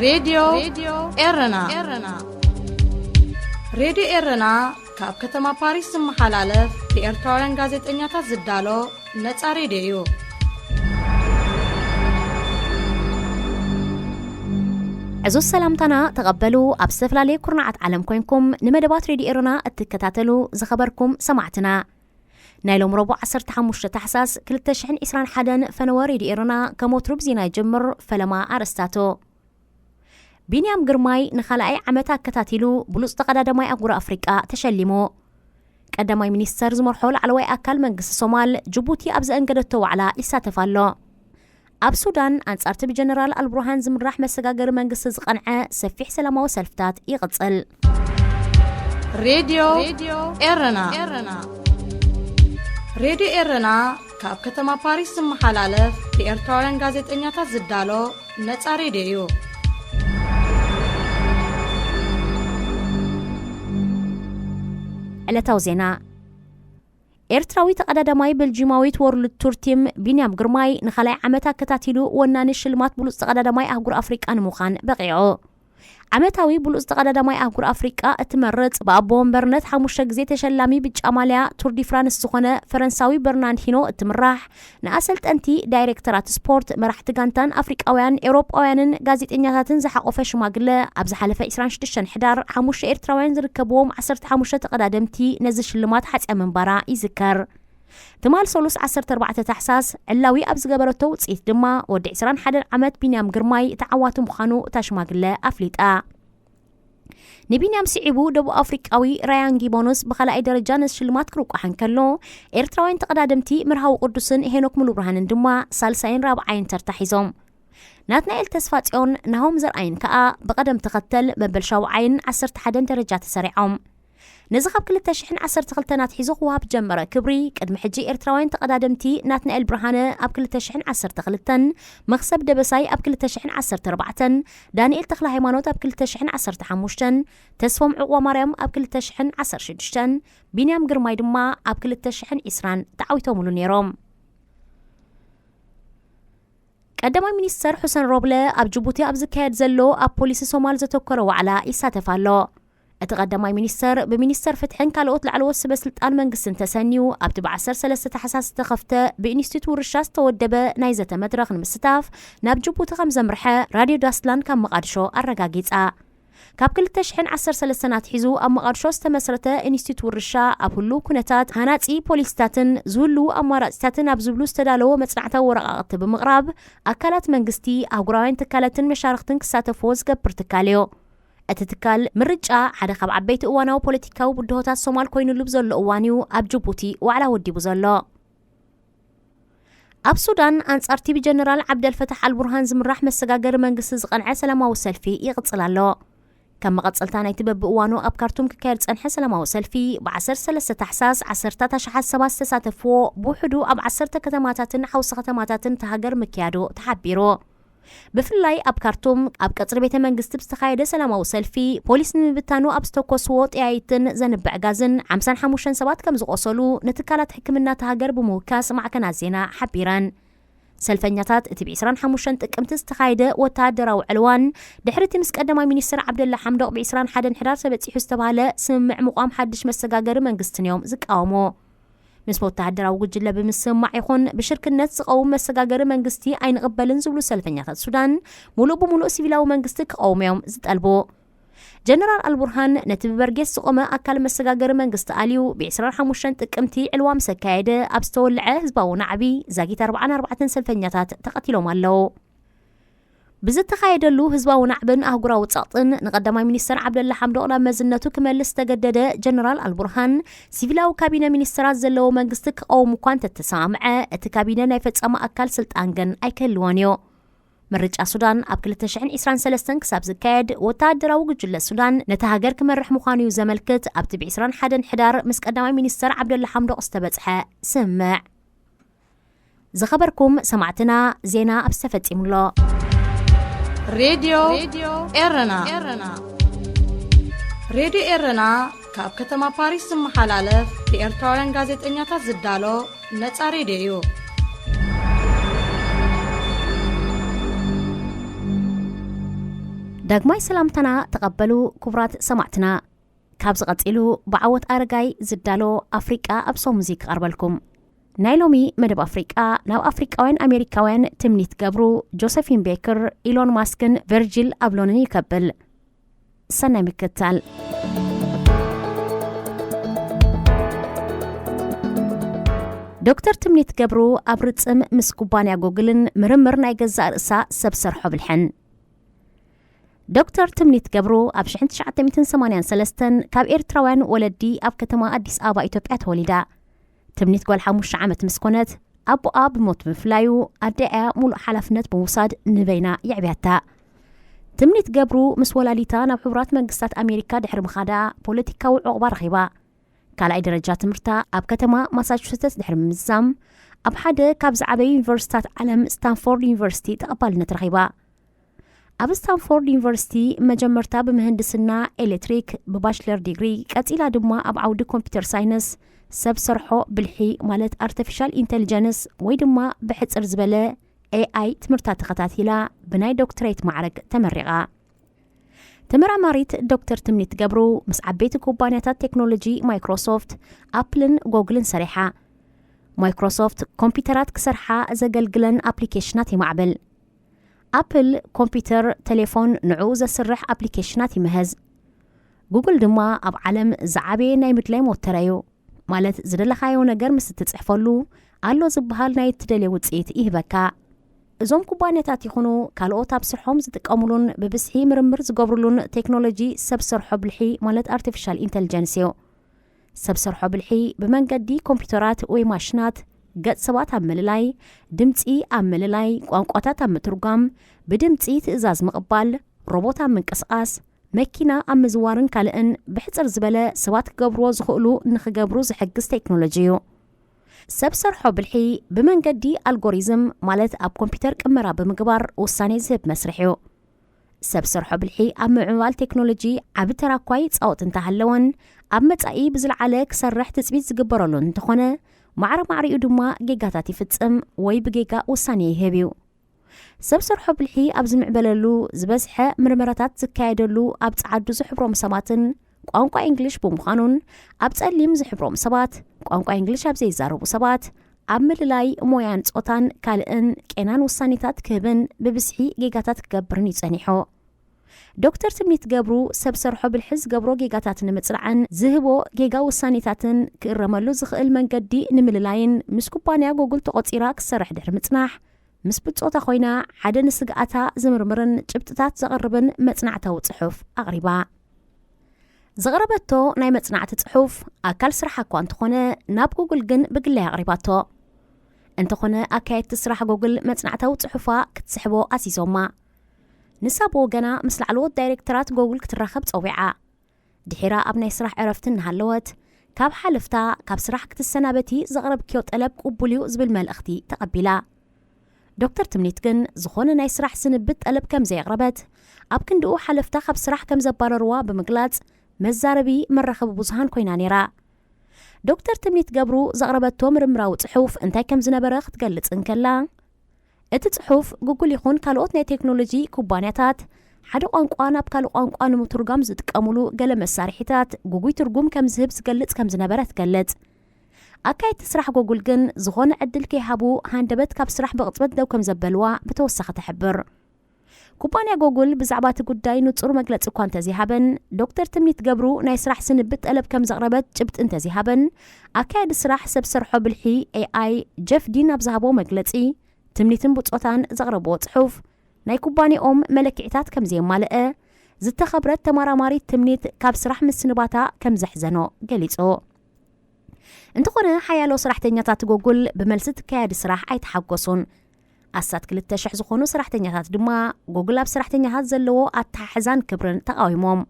ሬድዮ ኤረና። ሬድዮ ኤረና ካብ ከተማ ፓሪስ ዝመሓላለፍ ብኤርትራውያን ጋዜጠኛታት ዝዳሎ ነጻ ሬድዮ እዩ። ዕዙዝ ሰላምታና ተቐበሉ። ኣብ ዝተፈላለየ ኩርናዓት ዓለም ኮንኩም ንመደባት ሬድዮ ኤረና እትከታተሉ ዝኸበርኩም ሰማዕትና፣ ናይ ሎም ረቡዕ ዓሰርተ ሓሙሽተ ታሕሳስ ክልተ ሽሕን ዕስራን ሓደን ፈነወ ሬድዮ ኤረና ከም ወትሩ ብዜና ይጅምር። ፈለማ ኣርእስታቱ። ቢንያም ግርማይ ንኻልኣይ ዓመት ኣከታቲሉ ብሉጽ ተቐዳዳማይ ኣህጉር ኣፍሪቃ ተሸሊሙ። ቀዳማይ ሚኒስተር ዝመርሖ ላዕለዋይ ኣካል መንግስቲ ሶማል ጅቡቲ ኣብ ዘእንገደቶ ዋዕላ ይሳተፍ ኣሎ። ኣብ ሱዳን ኣንጻርቲ ብጀነራል ኣልቡርሃን ዝምራሕ መሰጋገሪ መንግስቲ ዝቐንዐ ሰፊሕ ሰላማዊ ሰልፍታት ይቕጽል። ሬድዮ ኤረና። ሬድዮ ኤረና ካብ ከተማ ፓሪስ ዝመሓላለፍ ብኤርትራውያን ጋዜጠኛታት ዝዳሎ ነጻ ሬድዮ እዩ። ዕለታዊ ዜና። ኤርትራዊ ተቐዳዳማይ ቤልጂማዊት ወርልድ ቱር ቲም ቢንያም ግርማይ ንኻልኣይ ዓመት ኣከታቲሉ ወናኒ ሽልማት ብሉጽ ተቐዳዳማይ ኣህጉር ኣፍሪቃ ንምዃን በቒዑ። ዓመታዊ ብሉጽ ተቐዳዳማይ ኣህጉር ኣፍሪቃ እትመርጽ ብኣቦ ወንበርነት ሓሙሽተ ግዜ ተሸላሚ ብጫ ማልያ ቱር ዲ ፍራንስ ዝኾነ ፈረንሳዊ በርናንድ ሂኖ እትምራሕ፣ ንኣሰልጠንቲ፣ ዳይሬክተራት ስፖርት፣ መራሕቲ ጋንታን ኣፍሪቃውያን ኤውሮጳውያንን ጋዜጠኛታትን ዝሓቖፈ ሽማግለ ኣብ ዝሓለፈ ዕስራን ሽዱሽተን ሕዳር ሓሙሽተ ኤርትራውያን ዝርከብዎም ዓሰርተ ሓሙሽተ ተቐዳደምቲ ነዚ ሽልማት ሓጽያ ምንባራ ይዝከር። ትማል ሰሉስ ዓሰርተ ኣርባዕተ ታሕሳስ ዕላዊ ኣብ ዝገበረቶ ውጽኢት ድማ ወዲ ዕስራን ሓደን ዓመት ቢንያም ግርማይ ተዓዋቲ ምዃኑ እታ ሽማግለ ኣፍሊጣ። ንቢንያም ስዒቡ ደቡብ ኣፍሪቃዊ ራያን ጊቦኖስ ብኻልኣይ ደረጃ ነዚ ሽልማት ክርቋሕ እንከሎ፣ ኤርትራውያን ተቐዳደምቲ መርሃዊ ቅዱስን ሄኖክ ሙሉብርሃንን ድማ ሳልሳይን ራብዓይን ተርታ ሒዞም። ናትናኤል ተስፋጽዮን፣ ናሆም ዘርኣይን ከኣ ብቐደም ተኸተል መበል ሻውዓይን ዓሰርተ ሓደን ደረጃ ተሰሪዖም። ነዚ ካብ ክልተ ሽሕን ዓሰርተ ክልተን ኣትሒዙ ክወሃብ ጀመረ ክብሪ፣ ቅድሚ ሕጂ ኤርትራውያን ተቐዳደምቲ ናትናኤል ብርሃነ ኣብ ክልተ ሽሕን ዓሰርተ ክልተን፣ መኽሰብ ደበሳይ ኣብ ክልተ ሽሕን ዓሰርተ ኣርባዕተን፣ ዳንኤል ተኽለሃይማኖት ኣብ ክልተ ሽሕን ዓሰርተ ሓሙሽተን፣ ተስፎም ዕቑባማርያም ኣብ ክልተ ሽሕን ዓሰርተ ሽዱሽተን፣ ቢንያም ግርማይ ድማ ኣብ ክልተ ሽሕን ዕስራን ተዓዊቶምሉ ነይሮም። ቀዳማይ ሚኒስተር ሑሰን ሮብለ ኣብ ጅቡቲ ኣብ ዝካየድ ዘሎ ኣብ ፖሊሲ ሶማል ዘተኮረ ዋዕላ ይሳተፍ ኣሎ። እቲ ቀዳማይ ሚኒስተር ብሚኒስተር ፍትሕን ካልኦት ላዕለዎት ሰበ ስልጣን መንግስትን ተሰንዩ ኣብቲ ብ ዓሰርተ ሰለስተ ታሕሳስ ዝተኸፍተ ብኢንስቲትዩት ውርሻ ዝተወደበ ናይ ዘተ መድረኽ ንምስታፍ ናብ ጅቡቲ ከም ዘምርሐ ራድዮ ዳስላን ካብ መቓድሾ ኣረጋጊጻ። ካብ ክልተ ሽሕን ዓሰርተ ሰለስተን ኣትሒዙ ኣብ መቓድሾ ዝተመስረተ ኢንስቲትዩት ውርሻ ኣብ ህሉው ኩነታት ሃናጺ ፖሊሲታትን ዝህልዉ ኣማራጺታትን ኣብ ዝብሉ ዝተዳለወ መጽናዕታዊ ወረቓቕቲ ብምቕራብ ኣካላት መንግስቲ፣ ኣህጉራውያን ትካላትን መሻርኽትን ክሳተፍዎ ዝገብር ትካል እዩ። እቲ ትካል ምርጫ ሓደ ካብ ዓበይቲ እዋናዊ ፖለቲካዊ ብድሆታት ሶማል ኮይኑሉ ብዘሎ እዋን እዩ ኣብ ጅቡቲ ዋዕላ ወዲቡ ዘሎ። ኣብ ሱዳን ኣንጻርቲ ብጀነራል ዓብደልፈታሕ ኣልቡርሃን ዝምራሕ መሰጋገሪ መንግስቲ ዝቐንዐ ሰላማዊ ሰልፊ ይቕጽል ኣሎ። ከም መቐጸልታ ናይቲ በብእዋኑ ኣብ ካርቱም ክካየድ ጸንሐ ሰላማዊ ሰልፊ ብ ዓሰርተ ሰለስተ ታሕሳስ ዓሰርታት ኣሽሓት ሰባት ዝተሳተፍዎ ብውሕዱ ኣብ ዓሰርተ ከተማታትን ሓውሲ ከተማታትን እታ ሃገር ምክያዱ ተሓቢሩ። ብፍላይ ኣብ ካርቱም ኣብ ቀጽሪ ቤተ መንግስቲ ብዝተኻየደ ሰላማዊ ሰልፊ ፖሊስ ንምብታኑ ኣብ ዝተኮስዎ ጠያይትን ዘንብዕ ጋዝን ሓምሳን ሓሙሽተን ሰባት ከም ዝቖሰሉ ንትካላት ሕክምና እታ ሃገር ብምውካስ ማዕከናት ዜና ሓቢረን። ሰልፈኛታት እቲ ብ ዕስራን ሓሙሽተን ጥቅምቲ ዝተኻየደ ወተሃደራዊ ዕልዋን ድሕሪ እቲ ምስ ቀዳማይ ሚኒስትር ዓብደላ ሓምዶቕ ብ ዕስራን ሓደን ሕዳር ተበጺሑ ዝተባህለ ስምምዕ ምቋም ሓድሽ መሰጋገሪ መንግስትን እዮም ዝቃወሙ። ምስ ወተሃደራዊ ጉጅለ ብምስምማዕ ይኹን ብሽርክነት ዝቐውም መሰጋገሪ መንግስቲ ኣይንቕበልን ዝብሉ ሰልፈኛታት ሱዳን፣ ሙሉእ ብሙሉእ ሲቪላዊ መንግስቲ ክቐውሙ እዮም ዝጠልቡ። ጀነራል ኣልቡርሃን ነቲ ብበርጌስ ዝቖመ ኣካል መሰጋገሪ መንግስቲ ኣልዩ ብ ዕስራን ሓሙሽተን ጥቅምቲ ዕልዋ ምስ ኣካየደ ኣብ ዝተወልዐ ህዝባዊ ናዕቢ ዛጊት ኣርባዓን ኣርባዕተን ሰልፈኛታት ተቐቲሎም ኣለዉ። ብዝተኻየደሉ ህዝባዊ ናዕብን ኣህጉራዊ ጸቕጥን ንቀዳማይ ሚኒስተር ዓብደላ ሓምዶቕ ናብ መዝነቱ ክመልስ ዝተገደደ ጀነራል ኣልቡርሃን፣ ሲቪላዊ ካቢነ ሚኒስተራት ዘለዎ መንግስቲ ክቐውም እኳ እንተተሰማምዐ፣ እቲ ካቢነ ናይ ፈጻሚ ኣካል ስልጣን ግን ኣይክህልዎን እዩ። ምርጫ ሱዳን ኣብ ክልተ ሽሕን ዕስራን ሰለስተን ክሳብ ዝካየድ፣ ወተሃደራዊ ጉጅለ ሱዳን ነታ ሃገር ክመርሕ ምዃኑ እዩ ዘመልክት ኣብቲ ብ ዕስራን ሓደን ሕዳር ምስ ቀዳማይ ሚኒስተር ዓብደላ ሓምዶቕ ዝተበጽሐ ስምምዕ። ዝኸበርኩም ሰማዕትና፣ ዜና ኣብ ዝተፈጺሙሎ። ሬድዮ ኤረና። ሬድዮ ኤረና ካብ ከተማ ፓሪስ ዝመሓላለፍ ብኤርትራውያን ጋዜጠኛታት ዝዳሎ ነጻ ሬድዮ እዩ። ዳግማይ ሰላምታና ተቐበሉ ክቡራት ሰማዕትና። ካብዚ ቀጺሉ ብዓወት ኣረጋይ ዝዳሎ ኣፍሪቃ ኣብ ሶሙዚ ክቐርበልኩም። ናይ ሎሚ መደብ ኣፍሪቃ ናብ ኣፍሪቃውያን ኣሜሪካውያን ትምኒት ገብሩ፣ ጆሰፊን ቤክር፣ ኢሎን ማስክን ቨርጂል ኣብሎንን እዩ ከብል። ሰናይ ምክትታል። ዶክተር ትምኒት ገብሩ ኣብ ርጽም ምስ ኩባንያ ጎግልን ምርምር ናይ ገዛእ ርእሳ ሰብ ሰርሖ ብልሕን። ዶክተር ትምኒት ገብሩ ኣብ ሽሕን ትሽዓተ ሚእትን ሰማንያን ሰለስተን ካብ ኤርትራውያን ወለዲ ኣብ ከተማ ኣዲስ ኣበባ ኢትዮጵያ ተወሊዳ። ትምኒት ጓል ሓሙሽተ ዓመት ምስ ኮነት ኣቦኣ ብሞት ብምፍላዩ ኣደኣ ሙሉእ ሓላፍነት ብምውሳድ ንበይና የዕብያታ። ትምኒት ገብሩ ምስ ወላዲታ ናብ ሕቡራት መንግስታት ኣሜሪካ ድሕሪ ምኻዳ ፖለቲካዊ ዕቑባ ረኺባ። ካልኣይ ደረጃ ትምህርታ ኣብ ከተማ ማሳቹሰተስ ድሕሪ ምምዛም ኣብ ሓደ ካብ ዝዓበዩ ዩኒቨርሲታት ዓለም ስታንፎርድ ዩኒቨርሲቲ ተቐባልነት ረኺባ። ኣብ ስታንፎርድ ዩኒቨርሲቲ መጀመርታ ብምህንድስና ኤሌክትሪክ ብባችለር ዲግሪ፣ ቀጺላ ድማ ኣብ ዓውዲ ኮምፒውተር ሳይንስ ሰብ ሰርሖ ብልሒ ማለት ኣርቲፊሻል ኢንተሊጀንስ ወይ ድማ ብሕጽር ዝበለ ኤኣይ ትምህርታ ተኸታቲላ ብናይ ዶክትሬት ማዕረግ ተመሪቓ። ተመራማሪት ዶክተር ትምኒት ገብሩ ምስ ዓበይቲ ኩባንያታት ቴክኖሎጂ ማይክሮሶፍት፣ ኣፕልን ጎግልን ሰሪሓ። ማይክሮሶፍት ኮምፒውተራት ክሰርሓ ዘገልግለን ኣፕሊኬሽናት የማዕብል። ኣፕል ኮምፒውተር፣ ቴሌፎን ንዕኡ ዘስርሕ ኣፕሊኬሽናት ይምህዝ። ጉግል ድማ ኣብ ዓለም ዝዓበየ ናይ ምድላይ ሞተር እዩ። ማለት ዝደለኻዮ ነገር ምስ እትጽሕፈሉ ኣሎ ዝበሃል ናይ እትደልዮ ውጽኢት ይህበካ። እዞም ኩባንያታት ይኹኑ ካልኦት ኣብ ስርሖም ዝጥቀሙሉን ብብዝሒ ምርምር ዝገብሩሉን ቴክኖሎጂ ሰብ ሰርሖ ብልሒ ማለት ኣርቲፊሻል ኢንተሊጀንስ እዩ። ሰብ ሰርሖ ብልሒ ብመንገዲ ኮምፒውተራት ወይ ማሽናት ገጽ ሰባት ኣብ ምልላይ፣ ድምጺ ኣብ ምልላይ፣ ቋንቋታት ኣብ ምትርጓም፣ ብድምጺ ትእዛዝ ምቕባል፣ ሮቦት ኣብ ምንቅስቓስ፣ መኪና ኣብ ምዝዋርን ካልእን ብሕጽር ዝበለ ሰባት ክገብርዎ ዝኽእሉ ንኽገብሩ ዝሕግዝ ቴክኖሎጂ እዩ። ሰብ ሰርሖ ብልሒ ብመንገዲ ኣልጎሪዝም ማለት ኣብ ኮምፒውተር ቅመራ ብምግባር ውሳኔ ዝህብ መስርሕ እዩ። ሰብ ሰርሖ ብልሒ ኣብ ምዕባል ቴክኖሎጂ ዓቢ ተራ እኳ ይጻወት እንተሃለወን፣ ኣብ መጻኢ ብዝለዓለ ክሰርሕ ትጽቢት ዝግበረሉ እንተኾነ፣ ማዕረ ማዕሪኡ ድማ ጌጋታት ይፍጽም ወይ ብጌጋ ውሳኔ ይህብ እዩ። ሰብ ሰርሖ ብልሒ ኣብ ዝምዕበለሉ ዝበዝሐ ምርመራታት ዝካየደሉ ኣብ ጸዓዱ ዝሕብሮም ሰባትን ቋንቋ እንግሊሽ ብምዃኑን ኣብ ጸሊም ዝሕብሮም ሰባት ቋንቋ እንግሊሽ ኣብ ዘይዛረቡ ሰባት ኣብ ምልላይ ሞያን ጾታን ካልእን ቄናን ውሳኔታት ክህብን ብብዝሒ ጌጋታት ክገብርን እዩ ጸኒሑ። ዶክተር ትምኒት ገብሩ ሰብ ሰርሖ ብልሒ ዝገብሮ ጌጋታት ንምጽናዕን ዝህቦ ጌጋ ውሳኔታትን ክእረመሉ ዝኽእል መንገዲ ንምልላይን ምስ ኩባንያ ጎግል ተቖጺራ ክትሰርሕ ድሕሪ ምጽናሕ ምስ ብጾታ ኮይና ሓደ ንስግኣታ ዝምርምርን ጭብጥታት ዘቕርብን መጽናዕታዊ ጽሑፍ ኣቕሪባ። ዘቕረበቶ ናይ መጽናዕቲ ጽሑፍ ኣካል ስራሓ እኳ እንተኾነ ናብ ጉግል ግን ብግላይ ኣቕሪባቶ። እንተኾነ ኣካየድቲ ስራሕ ጎግል መጽናዕታዊ ጽሑፋ ክትስሕቦ ኣሲዞማ። ንሳ ብወገና ምስ ላዕለዎት ዳይሬክተራት ጎግል ክትራኸብ ጸዊዓ። ድሒራ ኣብ ናይ ስራሕ ዕረፍቲ እናሃለወት ካብ ሓለፍታ ካብ ስራሕ ክትሰናበቲ ዘቕረብክዮ ጠለብ ቅቡል እዩ ዝብል መልእኽቲ ተቐቢላ። ዶክተር ትምኒት ግን ዝኾነ ናይ ስራሕ ስንብት ጠለብ ከም ዘየቕረበት፣ ኣብ ክንድኡ ሓለፍታ ካብ ስራሕ ከም ዘባረርዋ ብምግላጽ መዛረቢ መራኸቢ ብዙሃን ኮይና ነይራ። ዶክተር ትምኒት ገብሩ ዘቕረበቶ ምርምራዊ ጽሑፍ እንታይ ከም ዝነበረ ክትገልጽ እንከላ፣ እቲ ጽሑፍ ጉግል ይኹን ካልኦት ናይ ቴክኖሎጂ ኩባንያታት ሓደ ቋንቋ ናብ ካልእ ቋንቋ ንምትርጓም ዝጥቀሙሉ ገለ መሳርሒታት ጉጉይ ትርጉም ከም ዝህብ ዝገልጽ ከም ዝነበረ ትገልጽ። ኣካየድቲ ስራሕ ጎጉል ግን ዝኾነ ዕድል ከይሃቡ ሃንደበት ካብ ስራሕ ብቕጽበት ደው ከም ዘበልዋ ብተወሳኺ ትሕብር። ኩባንያ ጎጉል ብዛዕባ እቲ ጉዳይ ንጹር መግለጺ እኳ እንተዘይሃበን፣ ዶክተር ትምኒት ገብሩ ናይ ስራሕ ስንብት ጠለብ ከም ዘቕረበት ጭብጢ እንተዘይሃበን፣ ኣካያዲ ስራሕ ሰብ ሰርሖ ብልሒ ኤኣይ ጀፍ ዲን ኣብ ዝሃቦ መግለጺ፣ ትምኒትን ብጾታን ዘቕረብዎ ጽሑፍ ናይ ኩባንያኦም መለክዒታት ከም ዘየማልአ፣ ዝተኸብረት ተመራማሪት ትምኒት ካብ ስራሕ ምስንባታ ከም ዘሕዘኖ ገሊጹ። እንተኾነ ሓያሎ ሰራሕተኛታት ጎጉል ብመልሲ እቲ ኣካያዲ ስራሕ ኣይተሓጎሱን። ኣስታት ክልተ ሽሕ ዝኾኑ ሰራሕተኛታት ድማ ጎጉል ኣብ ሰራሕተኛታት ዘለዎ ኣተሓሕዛን ክብርን ተቓዊሞም።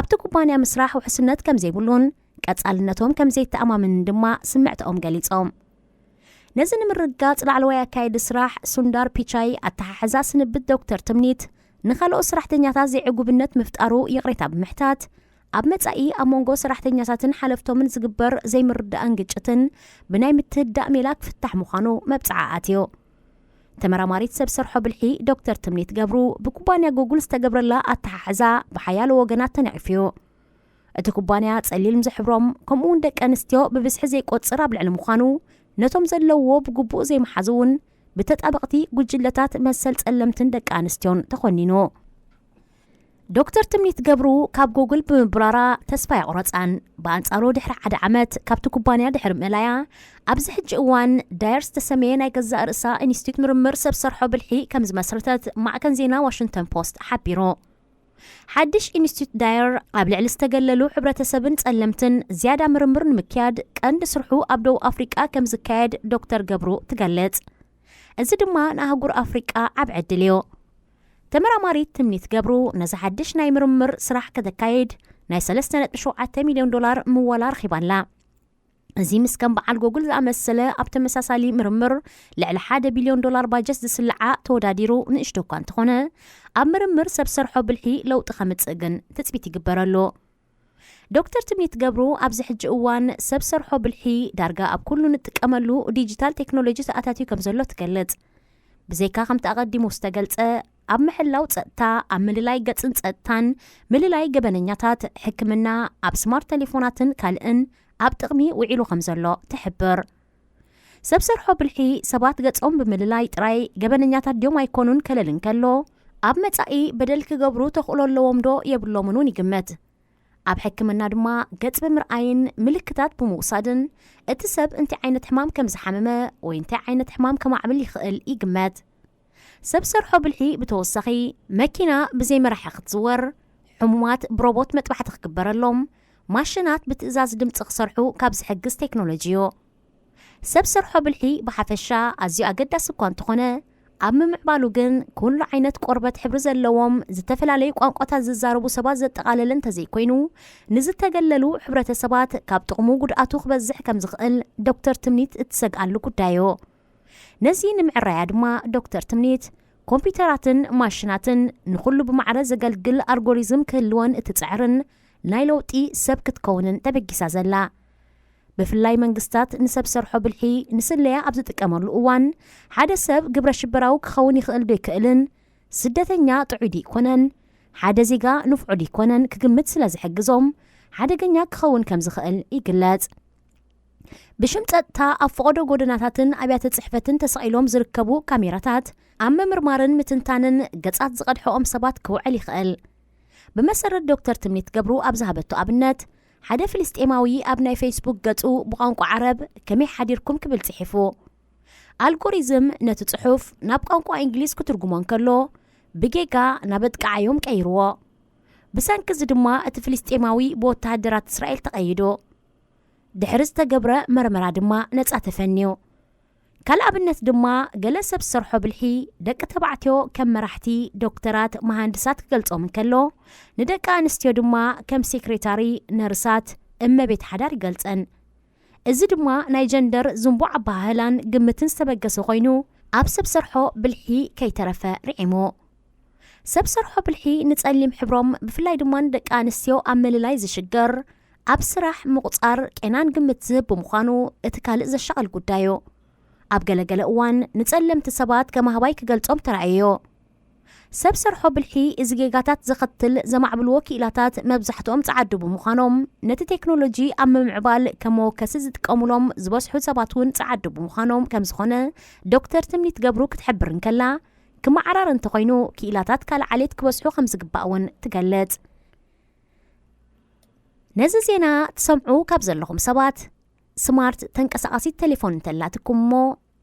ኣብቲ ኩባንያ ምስራሕ ውሕስነት ከም ዘይብሉን ቀጻልነቶም ከም ዘይተኣማምንን ድማ ስምዕታኦም ገሊጾም። ነዚ ንምርግጋጽ ላዕለዋይ ኣካያዲ ስራሕ ሱንዳር ፒቻይ ኣተሓሕዛ ስንብት ዶክተር ትምኒት ንኻልኦት ሰራሕተኛታት ዘይዕጉብነት ምፍጣሩ ይቕሬታ ብምሕታት፣ ኣብ መጻኢ ኣብ መንጎ ሰራሕተኛታትን ሓለፍቶምን ዝግበር ዘይምርድዳእን ግጭትን ብናይ ምትህድዳእ ሜላ ክፍታሕ ምዃኑ መብጽዓ ኣትዩ። ተመራማሪት ሰብ ሰርሖ ብልሒ ዶክተር ትምኒት ገብሩ፣ ብኩባንያ ጉግል ዝተገብረላ ኣተሓሕዛ ብሓያሎ ወገናት ተነቒፉ እዩ። እቲ ኩባንያ ጸሊል ዝሕብሮም፣ ከምኡውን ደቂ ኣንስትዮ ብብዝሒ ዘይቆጽር ኣብ ልዕሊ ምዃኑ፣ ነቶም ዘለውዎ ብግቡእ ዘይመሓዙ እውን ብተጣበቕቲ ጉጅለታት መሰል ጸለምትን ደቂ ኣንስትዮን ተኾኒኑ። ዶክተር ትምኒት ገብሩ ካብ ጎግል ብምብራራ ተስፋ የቑረጻን። ብኣንጻሩ ድሕሪ ሓደ ዓመት ካብቲ ኩባንያ ድሕሪ ምእላያ፣ ኣብዚ ሕጂ እዋን ዳየር ዝተሰመየ ናይ ገዛእ ርእሳ ኢንስቲትዩት ምርምር ሰብ ሰርሖ ብልሒ ከም ዝመስረተት ማዕከን ዜና ዋሽንግተን ፖስት ሓቢሩ። ሓድሽ ኢንስቲትዩት ዳየር ኣብ ልዕሊ ዝተገለሉ ሕብረተሰብን ጸለምትን ዝያዳ ምርምር ንምክያድ ቀንዲ ስርሑ ኣብ ደቡብ ኣፍሪቃ ከም ዝካየድ ዶክተር ገብሩ ትገልጽ። እዚ ድማ ንኣህጉር ኣፍሪቃ ዓብ ዕድል እዩ። ተመራማሪት ትምኒት ገብሩ ነዚ ሓድሽ ናይ ምርምር ስራሕ ከተካይድ ናይ ሰለስተ ነጥቢ ሸውዓተ ሚልዮን ዶላር ምወላ ረኺባላ። እዚ ምስ ከም በዓል ጎግል ዝኣመሰለ ኣብ ተመሳሳሊ ምርምር ልዕሊ ሓደ ቢልዮን ዶላር ባጀት ዝስልዓ ተወዳዲሩ ንእሽቶ እኳ እንተኾነ፣ ኣብ ምርምር ሰብ ሰርሖ ብልሒ ለውጢ ከምጽእ ግን ትጽቢት ይግበረሉ። ዶክተር ትምኒት ገብሩ ኣብዚ ሕጂ እዋን ሰብ ሰርሖ ብልሒ ዳርጋ ኣብ ኩሉ ንጥቀመሉ ዲጂታል ቴክኖሎጂ ተኣታትዩ ከም ዘሎ ትገልጽ። ብዘይካ ከምቲ ኣቐዲሙ ዝተገልጸ፣ ኣብ ምሕላው ጸጥታ፣ ኣብ ምልላይ ገጽን ጸጥታን፣ ምልላይ ገበነኛታት፣ ሕክምና፣ ኣብ ስማርት ቴሌፎናትን ካልእን ኣብ ጥቕሚ ውዒሉ ከም ዘሎ ትሕብር። ሰብ ሰርሖ ብልሒ ሰባት ገጾም ብምልላይ ጥራይ ገበነኛታት ድዮም ኣይኮኑን ከለል እንከሎ፣ ኣብ መጻኢ በደል ክገብሩ ተኽእሎ ኣለዎም ዶ የብሎምን እውን ይግመት። ኣብ ሕክምና ድማ ገጽ ብምርኣይን ምልክታት ብምውሳድን እቲ ሰብ እንታይ ዓይነት ሕማም ከም ዝሓመመ ወይ እንታይ ዓይነት ሕማም ከማዕብል ይኽእል ይግመት። ሰብ ሰርሖ ብልሒ ብተወሳኺ መኪና ብዘይ መራሒ ክትዝወር፣ ሕሙማት ብሮቦት መጥባሕቲ ክግበረሎም፣ ማሽናት ብትእዛዝ ድምጺ ክሰርሑ ካብ ዝሕግዝ ቴክኖሎጂ እዩ። ሰብ ሰርሖ ብልሒ ብሓፈሻ ኣዝዩ ኣገዳሲ እኳ እንተኾነ፣ ኣብ ምምዕባሉ ግን ኩሉ ዓይነት ቆርበት ሕብሪ ዘለዎም ዝተፈላለዩ ቋንቋታት ዝዛረቡ ሰባት ዘጠቓለለ እንተዘይኮይኑ፣ ንዝተገለሉ ሕብረተሰባት ካብ ጥቕሙ ጉድኣቱ ክበዝሕ ከም ዝኽእል ዶክተር ትምኒት እትሰግኣሉ ጉዳይ እዩ። ነዚ ንምዕራያ ድማ ዶክተር ትምኒት ኮምፒውተራትን ማሽናትን ንኹሉ ብማዕረ ዘገልግል ኣልጎሪዝም ክህልወን እትጽዕርን ናይ ለውጢ ሰብ ክትከውንን ተበጊሳ ዘላ። ብፍላይ መንግስታት ንሰብ ሰርሖ ብልሒ ንስለያ ኣብ ዝጥቀመሉ እዋን፣ ሓደ ሰብ ግብረ ሽበራዊ ክኸውን ይኽእል ዶ ይክእልን፣ ስደተኛ ጥዑይ ዶ ይኮነን፣ ሓደ ዜጋ ንፍዑ ዶ ይኮነን ክግምት ስለ ዝሕግዞም፣ ሓደገኛ ክኸውን ከም ዝኽእል ይግለጽ። ብሽም ጸጥታ ኣብ ፈቐዶ ጎደናታትን ኣብያተ ጽሕፈትን ተሰቒሎም ዝርከቡ ካሜራታት ኣብ ምምርማርን ምትንታንን ገጻት ዝቐድሐኦም ሰባት ክውዕል ይኽእል። ብመሰረት ዶክተር ትምኒት ገብሩ ኣብ ዝሃበቶ ኣብነት፣ ሓደ ፍልስጤማዊ ኣብ ናይ ፌስቡክ ገጹ ብቋንቋ ዓረብ "ከመይ ሓዲርኩም?" ክብል ጽሒፉ። ኣልጎሪዝም ነቲ ጽሑፍ ናብ ቋንቋ እንግሊዝ ክትርጉሞ እንከሎ፣ ብጌጋ ናብ "ኣጥቅዓዮም" ቀይርዎ። ብሰንኪ እዚ ድማ እቲ ፍልስጤማዊ ብወተሃደራት እስራኤል ተቐይዱ። ድሕሪ ዝተገብረ መርመራ ድማ ነጻ ተፈንዩ። ካልእ ኣብነት ድማ፣ ገለ ሰብ ዝሰርሖ ብልሒ፣ ደቂ ተባዕትዮ ከም መራሕቲ፣ ዶክተራት፣ መሃንድሳት ክገልጾም እንከሎ፣ ንደቂ ኣንስትዮ ድማ ከም ሴክሬታሪ፣ ነርሳት፣ እመቤት ሓዳር ይገልጸን። እዚ ድማ ናይ ጀንደር ዝንቡዕ ኣበሃህላን ግምትን ዝተበገሰ ኮይኑ፣ ኣብ ሰብ ሰርሖ ብልሒ ከይተረፈ ርዒሙ። ሰብ ሰርሖ ብልሒ ንጸሊም ሕብሮም፣ ብፍላይ ድማ ንደቂ ኣንስትዮ ኣብ ምልላይ ዝሽገር፣ ኣብ ስራሕ ምቑጻር ቄናን ግምት ዝህብ ብምዃኑ፣ እቲ ካልእ ዘሻቕል ጉዳይ እዩ። ኣብ ገለገለ እዋን ንጸለምቲ ሰባት ከም ኣህባይ ክገልጾም ተራእዮ። ሰብ ሰርሖ ብልሒ እዚ ጌጋታት ዘኸትል ዘማዕብልዎ ክኢላታት መብዛሕትኦም ጸዓዱ ብምዃኖም፣ ነቲ ቴክኖሎጂ ኣብ ምምዕባል ከም መወከሲ ዝጥቀሙሎም ዝበዝሑ ሰባት እውን ጸዓዱ ብምዃኖም ከም ዝኾነ ዶክተር ትምኒት ገብሩ ክትሕብር እንከላ፣ ክመዓራር እንተኾይኑ ክኢላታት ካልእ ዓሌት ክበዝሑ ከም ዝግባእ እውን ትገልጽ። ነዚ ዜና ትሰምዑ ካብ ዘለኹም ሰባት፣ ስማርት ተንቀሳቓሲት ቴሌፎን እንተላትኩም እሞ፣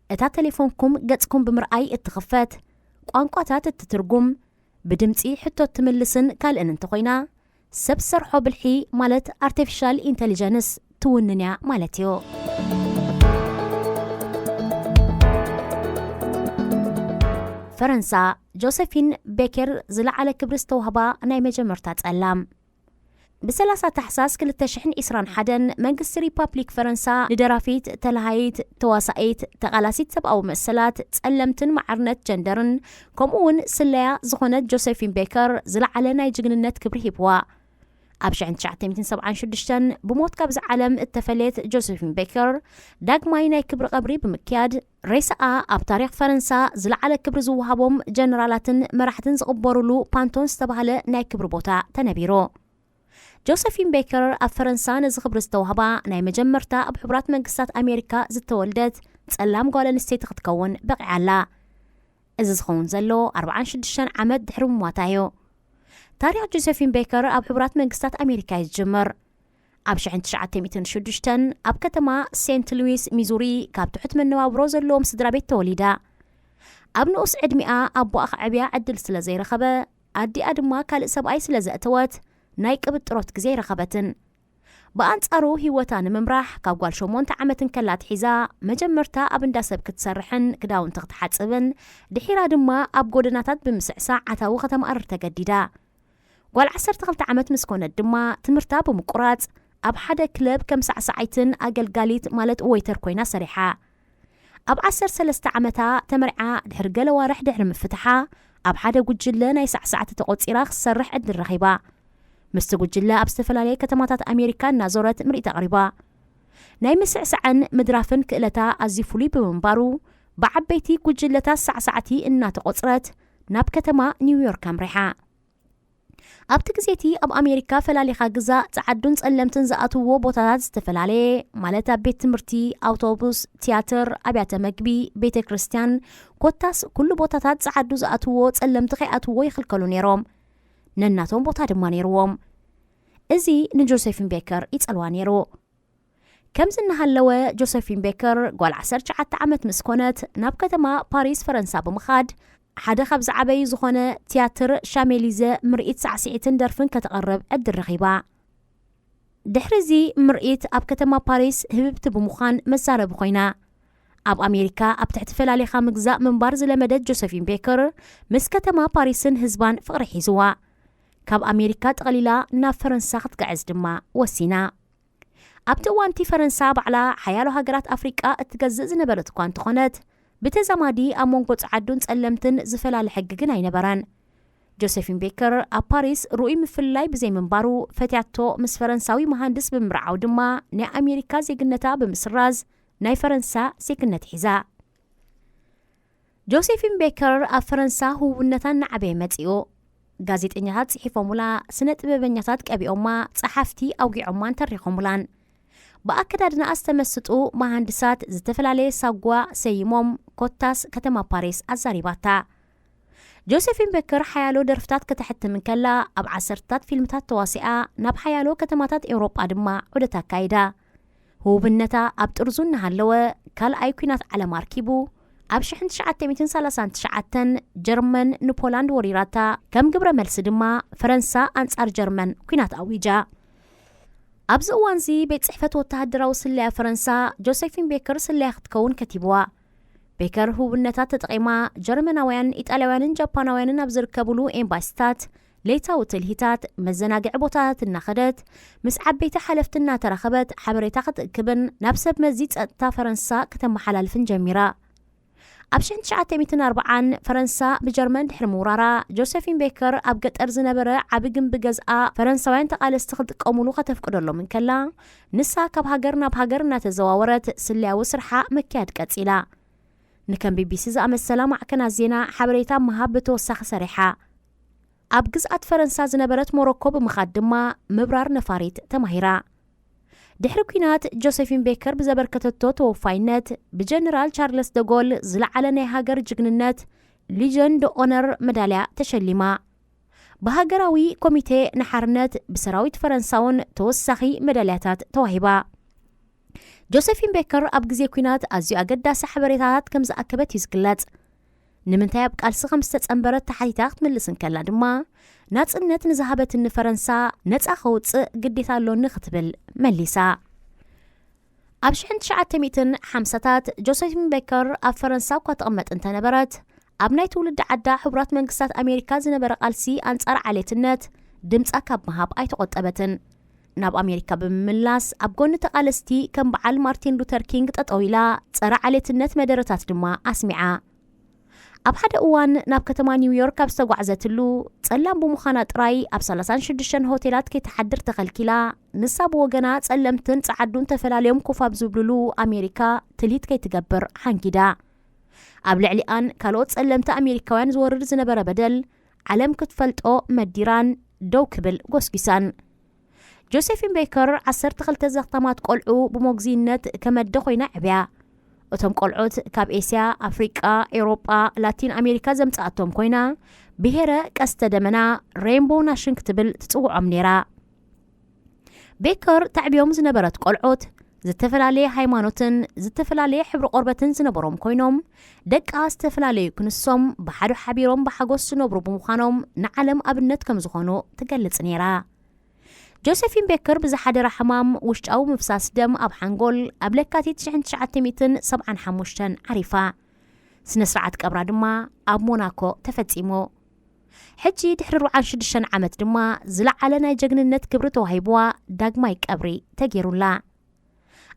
እታ ቴሌፎንኩም ገጽኩም ብምርኣይ እትኽፈት፣ ቋንቋታት እትትርጉም፣ ብድምጺ ሕቶ እትምልስን ካልእን እንተኾይና፣ ሰብ ሰርሖ ብልሒ ማለት ኣርቲፊሻል ኢንተሊጀንስ ትውንን እያ ማለት እዩ። ፈረንሳ፣ ጆሴፊን ቤኬር ዝለዓለ ክብሪ ዝተዋህባ ናይ መጀመርታ ጸላም። ብ30 ታሕሳስ ክልተ ሽሕን ዕስራን ሓደን መንግስቲ ሪፓብሊክ ፈረንሳ ንደራፊት፣ ተላሃይት፣ ተዋሳኢት፣ ተቓላሲት ሰብኣዊ መሰላት፣ ጸለምትን ማዕርነት ጀንደርን፣ ከምኡ እውን ስለያ ዝኾነት ጆሴፊን ቤከር ዝለዓለ ናይ ጅግንነት ክብሪ ሂብዋ። ኣብ ሽሕን ትሽዓተ ሚእትን ሰብዓን ሽዱሽተን ብሞት ካብዚ ዓለም እተፈለየት ጆሴፊን ቤከር፣ ዳግማይ ናይ ክብሪ ቀብሪ ብምክያድ፣ ሬሳኣ ኣብ ታሪኽ ፈረንሳ ዝለዓለ ክብሪ ዝወሃቦም ጀነራላትን መራሕትን ዝቕበሩሉ ፓንቶን ዝተባህለ ናይ ክብሪ ቦታ ተነቢሩ። ጆሴፊን ቤከር ኣብ ፈረንሳ ነዚ ክብሪ ዝተዋህባ ናይ መጀመርታ ኣብ ሕቡራት መንግስታት ኣሜሪካ ዝተወልደት ጸላም ጓል ኣንስተይቲ ክትከውን በቒዓ ኣላ። እዚ ዝኸውን ዘሎ ኣርባዓን ሽዱሽተን ዓመት ድሕሪ ምሟታ እዩ። ታሪኽ ጆሴፊን ቤከር ኣብ ሕቡራት መንግስታት ኣሜሪካ እዩ ዝጅምር። ኣብ ሽሕን ትሽዓተ ሚእትን ሽዱሽተን ኣብ ከተማ ሴንት ሉዊስ ሚዙሪ ካብ ትሑት መነባብሮ ዘለዎም ስድራ ቤት ተወሊዳ። ኣብ ንኡስ ዕድሚኣ ኣቦኣ ከዕብያ ዕድል ስለ ዘይረኸበ፣ ኣዲኣ ድማ ካልእ ሰብኣይ ስለ ዘእተወት ናይ ቅብጥሮት ግዜ ኣይረኸበትን። ብኣንጻሩ ህይወታ ንምምራሕ ካብ ጓል ሸሞንተ ዓመት እንከላ ኣትሒዛ መጀመርታ ኣብ እንዳ ሰብ ክትሰርሕን ክዳውንቲ ክትሓጽብን ድሒራ ድማ ኣብ ጎደናታት ብምስዕሳዕ ኣታዊ ከተማቕርር ተገዲዳ። ጓል ዓሰርተ ክልተ ዓመት ምስ ኮነት ድማ ትምህርታ ብምቁራጽ ኣብ ሓደ ክለብ ከም ሳዕሳዓይትን ኣገልጋሊት ማለት ወይተር ኮይና ሰሪሓ። ኣብ ዓሰርተ ሰለስተ ዓመታ ተመርዓ ድሕሪ ገለ ዋርሕ ድሕሪ ምፍትሓ ኣብ ሓደ ጉጅለ ናይ ሳዕሳዕቲ ተቖጺራ ክትሰርሕ ዕድል ረኺባ። ምስቲ ጉጅለ ኣብ ዝተፈላለየ ከተማታት ኣሜሪካ እናዞረት ምርኢት ኣቕሪባ። ናይ ምስዕሳዕን ምድራፍን ክእለታ ኣዝዩ ፍሉይ ብምንባሩ ብዓበይቲ ጉጅለታት ሳዕሳዕቲ እናተቖጽረት ናብ ከተማ ኒውዮርክ ኣምሪሓ። ኣብቲ ግዜ እቲ ኣብ ኣሜሪካ ፈላሊኻ ግዛእ ጸዓዱን ጸለምትን ዝኣትውዎ ቦታታት ዝተፈላለየ፣ ማለት ኣብ ቤት ትምህርቲ፣ ኣውቶቡስ፣ ትያትር፣ ኣብያተ መግቢ፣ ቤተ ክርስቲያን፣ ኮታስ ኩሉ ቦታታት ጸዓዱ ዝኣትውዎ ጸለምቲ ከይኣትውዎ ይኽልከሉ ነይሮም። ነናቶም ቦታ ድማ ነይርዎም። እዚ ንጆሴፊን ቤከር ይጸልዋ ነይሩ። ከምዚ እናሃለወ ጆሴፊን ቤከር ጓል ዓሰርተ ትሽዓተ ዓመት ምስ ኮነት ናብ ከተማ ፓሪስ ፈረንሳ ብምኻድ ሓደ ካብ ዝዓበዩ ዝኾነ ትያትር ሻሜሊዘ ምርኢት ሳዕስዒትን ደርፍን ከተቕርብ ዕድል ረኺባ። ድሕሪ እዚ ምርኢት ኣብ ከተማ ፓሪስ ህብብቲ ብምዃን መዛረቢ ኮይና። ኣብ ኣሜሪካ ኣብ ትሕቲ ፈላሊኻ ምግዛእ ምንባር ዝለመደት ጆሴፊን ቤከር ምስ ከተማ ፓሪስን ህዝባን ፍቕሪ ሒዝዋ። ካብ ኣሜሪካ ጠቕሊላ ናብ ፈረንሳ ክትግዕዝ ድማ ወሲና። ኣብቲ እዋንቲ ፈረንሳ ባዕላ ሓያሎ ሃገራት ኣፍሪቃ እትገዝእ ዝነበረት እኳ እንተኾነት፣ ብተዛማዲ ኣብ መንጎ ጸዓዱን ጸለምትን ዝፈላለ ሕጊ ግን ኣይነበረን። ጆሴፊን ቤከር ኣብ ፓሪስ ርኡይ ምፍልላይ ብዘይምንባሩ ፈትያቶ ምስ ፈረንሳዊ መሃንድስ ብምርዓው ድማ ናይ ኣሜሪካ ዜግነታ ብምስራዝ ናይ ፈረንሳ ዜግነት ሒዛ። ጆሴፊን ቤከር ኣብ ፈረንሳ ህውውነታ እናዓበየ መጺኡ። ጋዜጠኛታት ጽሒፎሙላ፣ ስነ ጥበበኛታት ቀቢኦማ፣ ጸሓፍቲ ኣውጊዖማን ተሪኾሙላን። ብኣከዳድናኣ ዝተመስጡ መሃንድሳት ዝተፈላለየ ሳጓ ሰይሞም ኮታስ ከተማ ፓሪስ ኣዛሪባታ። ጆሴፊን ቤከር ሓያሎ ደርፍታት ከተሕትም እንከላ ኣብ ዓሰርታት ፊልምታት ተዋሲኣ ናብ ሓያሎ ከተማታት ኤውሮጳ ድማ ዑደት ኣካይዳ። ህውብነታ ኣብ ጥርዙ እናሃለወ ካልኣይ ኲናት ዓለም ኣርኪቡ ኣብ ሽሕን ትሽዓተ ሚእትን ሰላሳን ትሽዓተን ጀርመን ንፖላንድ ወሪራታ። ከም ግብረ መልሲ ድማ ፈረንሳ ኣንጻር ጀርመን ኲናት ኣዊጃ። ኣብዚ እዋንዚ ቤት ጽሕፈት ወተሃደራዊ ስለያ ፈረንሳ ጆሴፊን ቤከር ስለያ ክትከውን ከቲብዋ። ቤከር ህውብነታት ተጠቒማ ጀርመናውያን፣ ኢጣልያውያንን ጃፓናውያንን ኣብ ዝርከብሉ ኤምባሲታት ለይታዊ ትልሂታት፣ መዘናግዒ ቦታታት እናኸደት ምስ ዓበይቲ ሓለፍቲ እናተራኸበት ሓበሬታ ክትእክብን ናብ ሰብ መዚ ጸጥታ ፈረንሳ ከተመሓላልፍን ጀሚራ። ኣብ ሽሕን ትሽዓተ ሚእትን ኣርባዓን ፈረንሳ ብጀርመን ድሕሪ ምውራራ፣ ጆሴፊን ቤከር ኣብ ገጠር ዝነበረ ዓቢ ግንቢ ገዝኣ ፈረንሳውያን ተቓለስቲ ክጥቀሙሉ ከተፍቅደሎም እንከላ፣ ንሳ ካብ ሃገር ናብ ሃገር እናተዘዋወረት ስለያዊ ስርሓ ምክያድ ቀጺላ። ንከም ቢቢሲ ዝኣመሰላ ማዕከናት ዜና ሓበሬታ ምሃብ ብተወሳኺ ሰሪሓ። ኣብ ግዝኣት ፈረንሳ ዝነበረት ሞሮኮ ብምኻድ ድማ ምብራር ነፋሪት ተማሂራ። ድሕሪ ኲናት ጆሴፊን ቤከር ብዘበርከተቶ ተወፋይነት ብጀነራል ቻርለስ ደጎል ዝለዓለ ናይ ሃገር ጅግንነት ሊጀን ዶ ኦነር መዳልያ ተሸሊማ። ብሃገራዊ ኮሚቴ ንሓርነት ብሰራዊት ፈረንሳውን ተወሳኺ መዳልያታት ተዋሂባ። ጆሴፊን ቤከር ኣብ ግዜ ኲናት ኣዝዩ ኣገዳሲ ሓበሬታታት ከም ዝኣከበት እዩ ዝግለጽ። ንምንታይ ኣብ ቃልሲ ከም ዝተጸንበረት ተሓቲታ ክትምልስ እንከላ ድማ፣ ናጽነት ንዝሃበትኒ ፈረንሳ ነጻ ከውጽእ ግዴታ ኣሎኒ ክትብል መሊሳ። ኣብ ሽሕን ትሽዓተ ሚእትን ሓምሳታት ጆሴፊን ቤከር ኣብ ፈረንሳ እኳ ትቕመጥ እንተነበረት፣ ኣብ ናይ ትውልዲ ዓዳ ሕቡራት መንግስታት ኣሜሪካ ዝነበረ ቃልሲ ኣንጻር ዓሌትነት ድምጻ ካብ ምሃብ ኣይተቖጠበትን። ናብ ኣሜሪካ ብምምላስ ኣብ ጎኒ ተቓለስቲ ከም በዓል ማርቲን ሉተር ኪንግ ጠጠው ኢላ፣ ጸረ ዓሌትነት መደረታት ድማ ኣስሚዓ። ኣብ ሓደ እዋን ናብ ከተማ ኒውዮርክ ኣብ ዝተጓዕዘትሉ፣ ጸላም ብምዃና ጥራይ ኣብ ሰላሳን ሽዱሽተን ሆቴላት ከይትሓድር ተኸልኪላ። ንሳ ብወገና፣ ጸለምትን ጸዓዱን ተፈላለዮም ኮፍ ኣብ ዝብልሉ ኣሜሪካ ትልሂት ከይትገብር ሓንጊዳ። ኣብ ልዕሊኣን ካልኦት ጸለምቲ ኣሜሪካውያን ዝወርድ ዝነበረ በደል፣ ዓለም ክትፈልጦ መዲራን ደው ክብል ጎስጒሳን። ጆሴፊን ቤከር ዓሰርተ ክልተ ዘኽታማት ቆልዑ ብመጉዝይነት ከመደ ኮይና ዕብያ። እቶም ቆልዑት ካብ ኤስያ፣ ኣፍሪቃ፣ ኤውሮጳ፣ ላቲን ኣሜሪካ ዘምጽኣቶም ኮይና፣ ብሄረ ቀስተ ደመና፣ ሬንቦው ናሽን ክትብል ትጽውዖም ነይራ። ቤከር ተዕብዮም ዝነበረት ቆልዑት፣ ዝተፈላለየ ሃይማኖትን ዝተፈላለየ ሕብሪ ቆርበትን ዝነበሮም ኮይኖም፣ ደቃ ዝተፈላለዩ ክንሶም ብሓዱ ሓቢሮም ብሓጎስ ዝነብሩ ብምዃኖም ንዓለም ኣብነት ከም ዝኾኑ ትገልጽ ነይራ። ጆሴፊን ቤከር ብዝሓደራ ሕማም ውሽጣዊ ምፍሳስ ደም ኣብ ሓንጎል ኣብ ለካቲት ሽሕን ትሽዓተ ሚእትን ሰብዓን ሓሙሽተን ዓሪፋ። ስነ ስርዓት ቀብራ ድማ ኣብ ሞናኮ ተፈጺሙ። ሕጂ ድሕሪ ኣርብዓን ሽዱሽተን ዓመት ድማ ዝለዓለ ናይ ጀግንነት ክብሪ ተዋሂብዋ ዳግማይ ቀብሪ ተገይሩላ።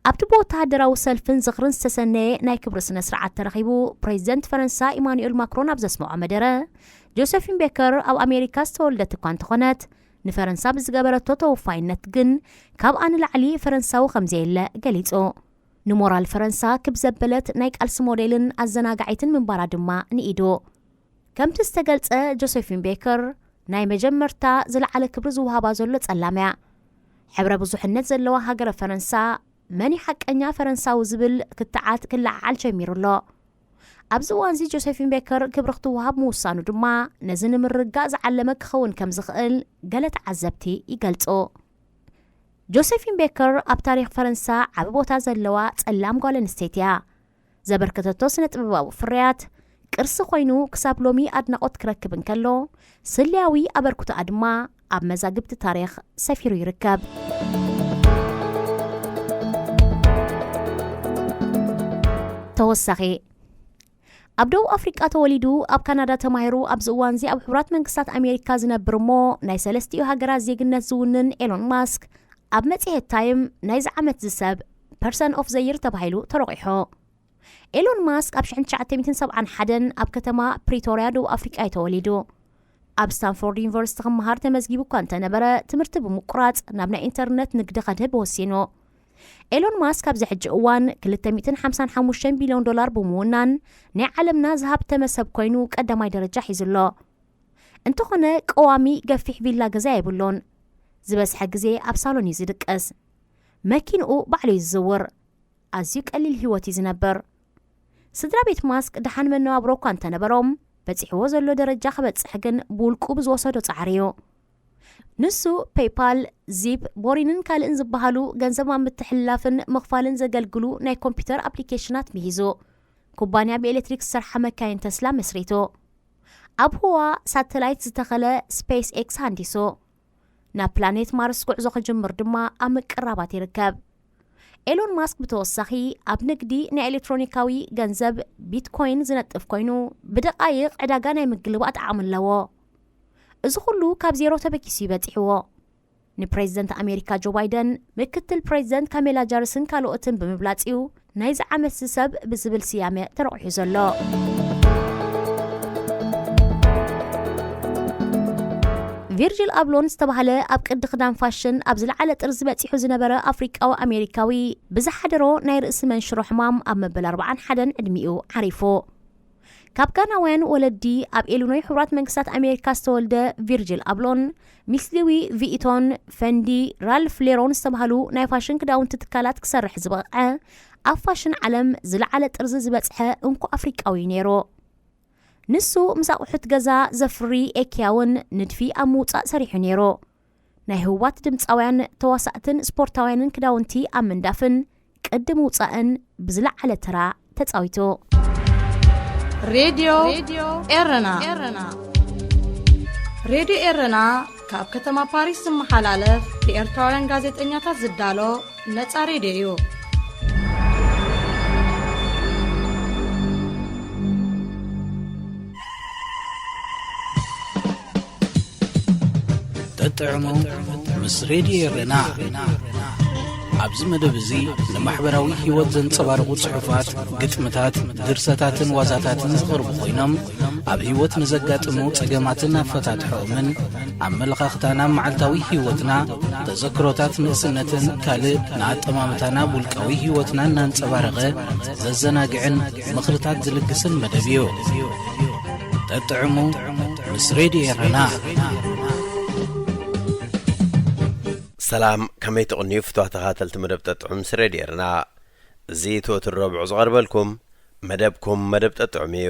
ኣብቲ ብወተሃደራዊ ሰልፍን ዝኽርን ዝተሰነየ ናይ ክብሪ ስነ ስርዓት ተረኺቡ፣ ፕሬዚደንት ፈረንሳ ኢማኑኤል ማክሮን ኣብ ዘስምዖ መደረ፣ ጆሴፊን ቤከር ኣብ ኣሜሪካ ዝተወልደት እኳ እንተኾነት፣ ንፈረንሳ ብዝገበረቶ ተወፋይነት ግን ካብኣ ንላዕሊ ፈረንሳዊ ከም ዘየለ ገሊጹ። ንሞራል ፈረንሳ ክብ ዘበለት ናይ ቃልሲ ሞዴልን ኣዘናጋዒትን ምንባራ ድማ ንኢዱ። ከምቲ ዝተገልጸ፣ ጆሴፊን ቤከር ናይ መጀመርታ ዝለዓለ ክብሪ ዝወሃባ ዘሎ ጸላም እያ። ሕብረ ብዙሕነት ዘለዋ ሃገረ ፈረንሳ፣ መን እዩ ሓቀኛ ፈረንሳዊ ዝብል ክትዓት ክለዓዓል ጀሚሩ ኣሎ። ኣብዚ እዋንዚ ጆሴፊን ቤከር ክብሪ ክትወሃብ ምውሳኑ ድማ፣ ነዚ ንምርግጋእ ዝዓለመ ክኸውን ከም ዝኽእል ገለ ተዓዘብቲ ይገልጹ። ጆሴፊን ቤከር ኣብ ታሪኽ ፈረንሳ ዓቢ ቦታ ዘለዋ ጸላም ጓል ኣንስተይቲ እያ። ዘበርከተቶ ስነ ጥበባዊ ፍርያት ቅርሲ ኮይኑ ክሳብ ሎሚ ኣድናቖት ክረክብ እንከሎ፣ ስለያዊ ኣበርክቶኣ ድማ ኣብ መዛግብቲ ታሪኽ ሰፊሩ ይርከብ። ተወሳኺ፣ ኣብ ደቡብ ኣፍሪቃ ተወሊዱ ኣብ ካናዳ ተማሂሩ ኣብዚ እዋንዚ ኣብ ሕቡራት መንግስታት ኣሜሪካ ዝነብር እሞ ናይ ሰለስቲኡ ሃገራት ዜግነት ዝውንን ኤሎን ማስክ ኣብ መጽሔት ታይም ናይዚ ዓመት ዝሰብ ፐርሰን ኦፍ ዘይር ተባሂሉ ተረቑሑ። ኤሎን ማስክ ኣብ ሽሕን ትሽዓተ ሚእትን ሰብዓን ሓደን ኣብ ከተማ ፕሪቶርያ ደቡብ ኣፍሪቃ እዩ ተወሊዱ። ኣብ ስታንፎርድ ዩኒቨርሲቲ ክመሃር ተመዝጊቡ እኳ እንተነበረ፣ ትምህርቲ ብምቁራጽ ናብ ናይ ኢንተርነት ንግዲ ከድህብ ወሲኑ። ኤሎን ማስክ ኣብዚ ሕጂ እዋን ክልተ ሚእትን ሓምሳን ሓሙሽተን ቢልዮን ዶላር ብምውናን ናይ ዓለምና ዝሃብተመ ሰብ ኮይኑ ቀዳማይ ደረጃ ሒዙ ኣሎ። እንተኾነ ቀዋሚ ገፊሕ ቪላ ገዛ የብሉን። ዝበዝሐ ግዜ ኣብ ሳሎን እዩ ዝድቅስ። መኪንኡ ባዕሉ እዩ ዝዝውር። ኣዝዩ ቀሊል ህይወት እዩ ዝነብር። ስድራ ቤት ማስክ ደሓን መነባብሮ እኳ እንተነበሮም፣ በጺሕዎ ዘሎ ደረጃ ክበጽሕ ግን ብውልቁ ብዝወሰዶ ጻዕሪ እዩ። ንሱ ፔይፓል፣ ዚፕ፣ ቦሪንን ካልእን ዝበሃሉ ገንዘብ ኣብ ምትሕልላፍን ምኽፋልን ዘገልግሉ ናይ ኮምፒውተር ኣፕሊኬሽናት ምሂዙ። ኩባንያ ብኤሌክትሪክ ዝሰርሓ መካይን ተስላ መስሪቱ። ኣብ ህዋ ሳተላይት ዝተኸለ ስፔስ ኤክስ ሃንዲሱ። ናብ ፕላኔት ማርስ ጉዕዞ ክጅምር ድማ ኣብ ምቅራባት ይርከብ። ኤሎን ማስክ ብተወሳኺ ኣብ ንግዲ ናይ ኤሌክትሮኒካዊ ገንዘብ ቢትኮይን ዝነጥፍ ኮይኑ፣ ብደቃይቕ ዕዳጋ ናይ ምግልባጥ ዓቕሚ ኣለዎ። እዚ ኩሉ ካብ ዜሮ ተበጊሱ እዩ በጺሕዎ። ንፕሬዚደንት ኣሜሪካ ጆ ባይደን፣ ምክትል ፕሬዚደንት ካሜላ ሃሪስን ካልኦትን ብምብላጽ እዩ ናይዚ ዓመት ዝሰብ ብዝብል ስያመ ተረቑሑ ዘሎ። ቪርጂል ኣብሎን ዝተባህለ ኣብ ቅዲ ክዳን ፋሽን ኣብ ዝለዓለ ጥርዚ በጺሑ ዝነበረ ኣፍሪቃዊ ኣሜሪካዊ፣ ብዝሓደሮ ናይ ርእሲ መንሽሮ ሕማም ኣብ መበል ኣርብዓን ሓደን ዕድሚኡ ዓሪፉ። ካብ ጋናውያን ወለዲ ኣብ ኢሊኖይ ሕቡራት መንግስታት ኣሜሪካ ዝተወልደ ቪርጂል ኣብሎን፣ ሚስ ሊዊ ቪኢቶን፣ ፈንዲ፣ ራልፍ ሌሮን ዝተባህሉ ናይ ፋሽን ክዳውንቲ ትካላት ክሰርሕ ዝበቕዐ፣ ኣብ ፋሽን ዓለም ዝለዓለ ጥርዚ ዝበጽሐ እንኮ ኣፍሪቃዊ እዩ ነይሩ። ንሱ ምስ ኣቑሑት ገዛ ዘፍሪ ኤኪያ እውን ንድፊ ኣብ ምውጻእ ሰሪሑ ነይሩ። ናይ ህቡባት ድምጻውያን፣ ተዋሳእትን ስፖርታውያንን ክዳውንቲ ኣብ ምንዳፍን ቅዲ ምውጻእን ብዝለዓለ ተራ ተጻዊቱ። ሬድዮ ኤረና። ሬድዮ ኤረና ካብ ከተማ ፓሪስ ዝመሓላለፍ ብኤርትራውያን ጋዜጠኛታት ዝዳሎ ነጻ ሬድዮ እዩ። ጥጥዕሙ ምስ ሬድዮ ኤረና። ኣብዚ መደብ እዚ ንማሕበራዊ ህይወት ዘንጸባርቑ ጽሑፋት፣ ግጥምታት፣ ድርሰታትን ዋዛታትን ዝቐርቡ ኮይኖም፣ ኣብ ህይወት ንዘጋጥሙ ጸገማትን ኣፈታትሖኦምን፣ ኣመለኻኽታና ኣብ መዓልታዊ ህይወትና፣ ተዘክሮታት ንእስነትን ካልእ ንኣጠማምታና ኣብ ውልቃዊ ህይወትና እናንጸባረቐ ዘዘናግዕን ምኽርታት ዝልግስን መደብ እዩ። ጠጥዕሙ ምስ ሬድዮ ኤረና። ሰላም፣ ከመይ ትቕንዩ ፍትዋት ተኸታተልቲ መደብ ጠጥዑም ምስ ሬድዮ ኤረና? እዚ እቲ ወትሩ ረቡዕ ዝቐርበልኩም መደብኩም መደብ ጠጥዑም እዩ።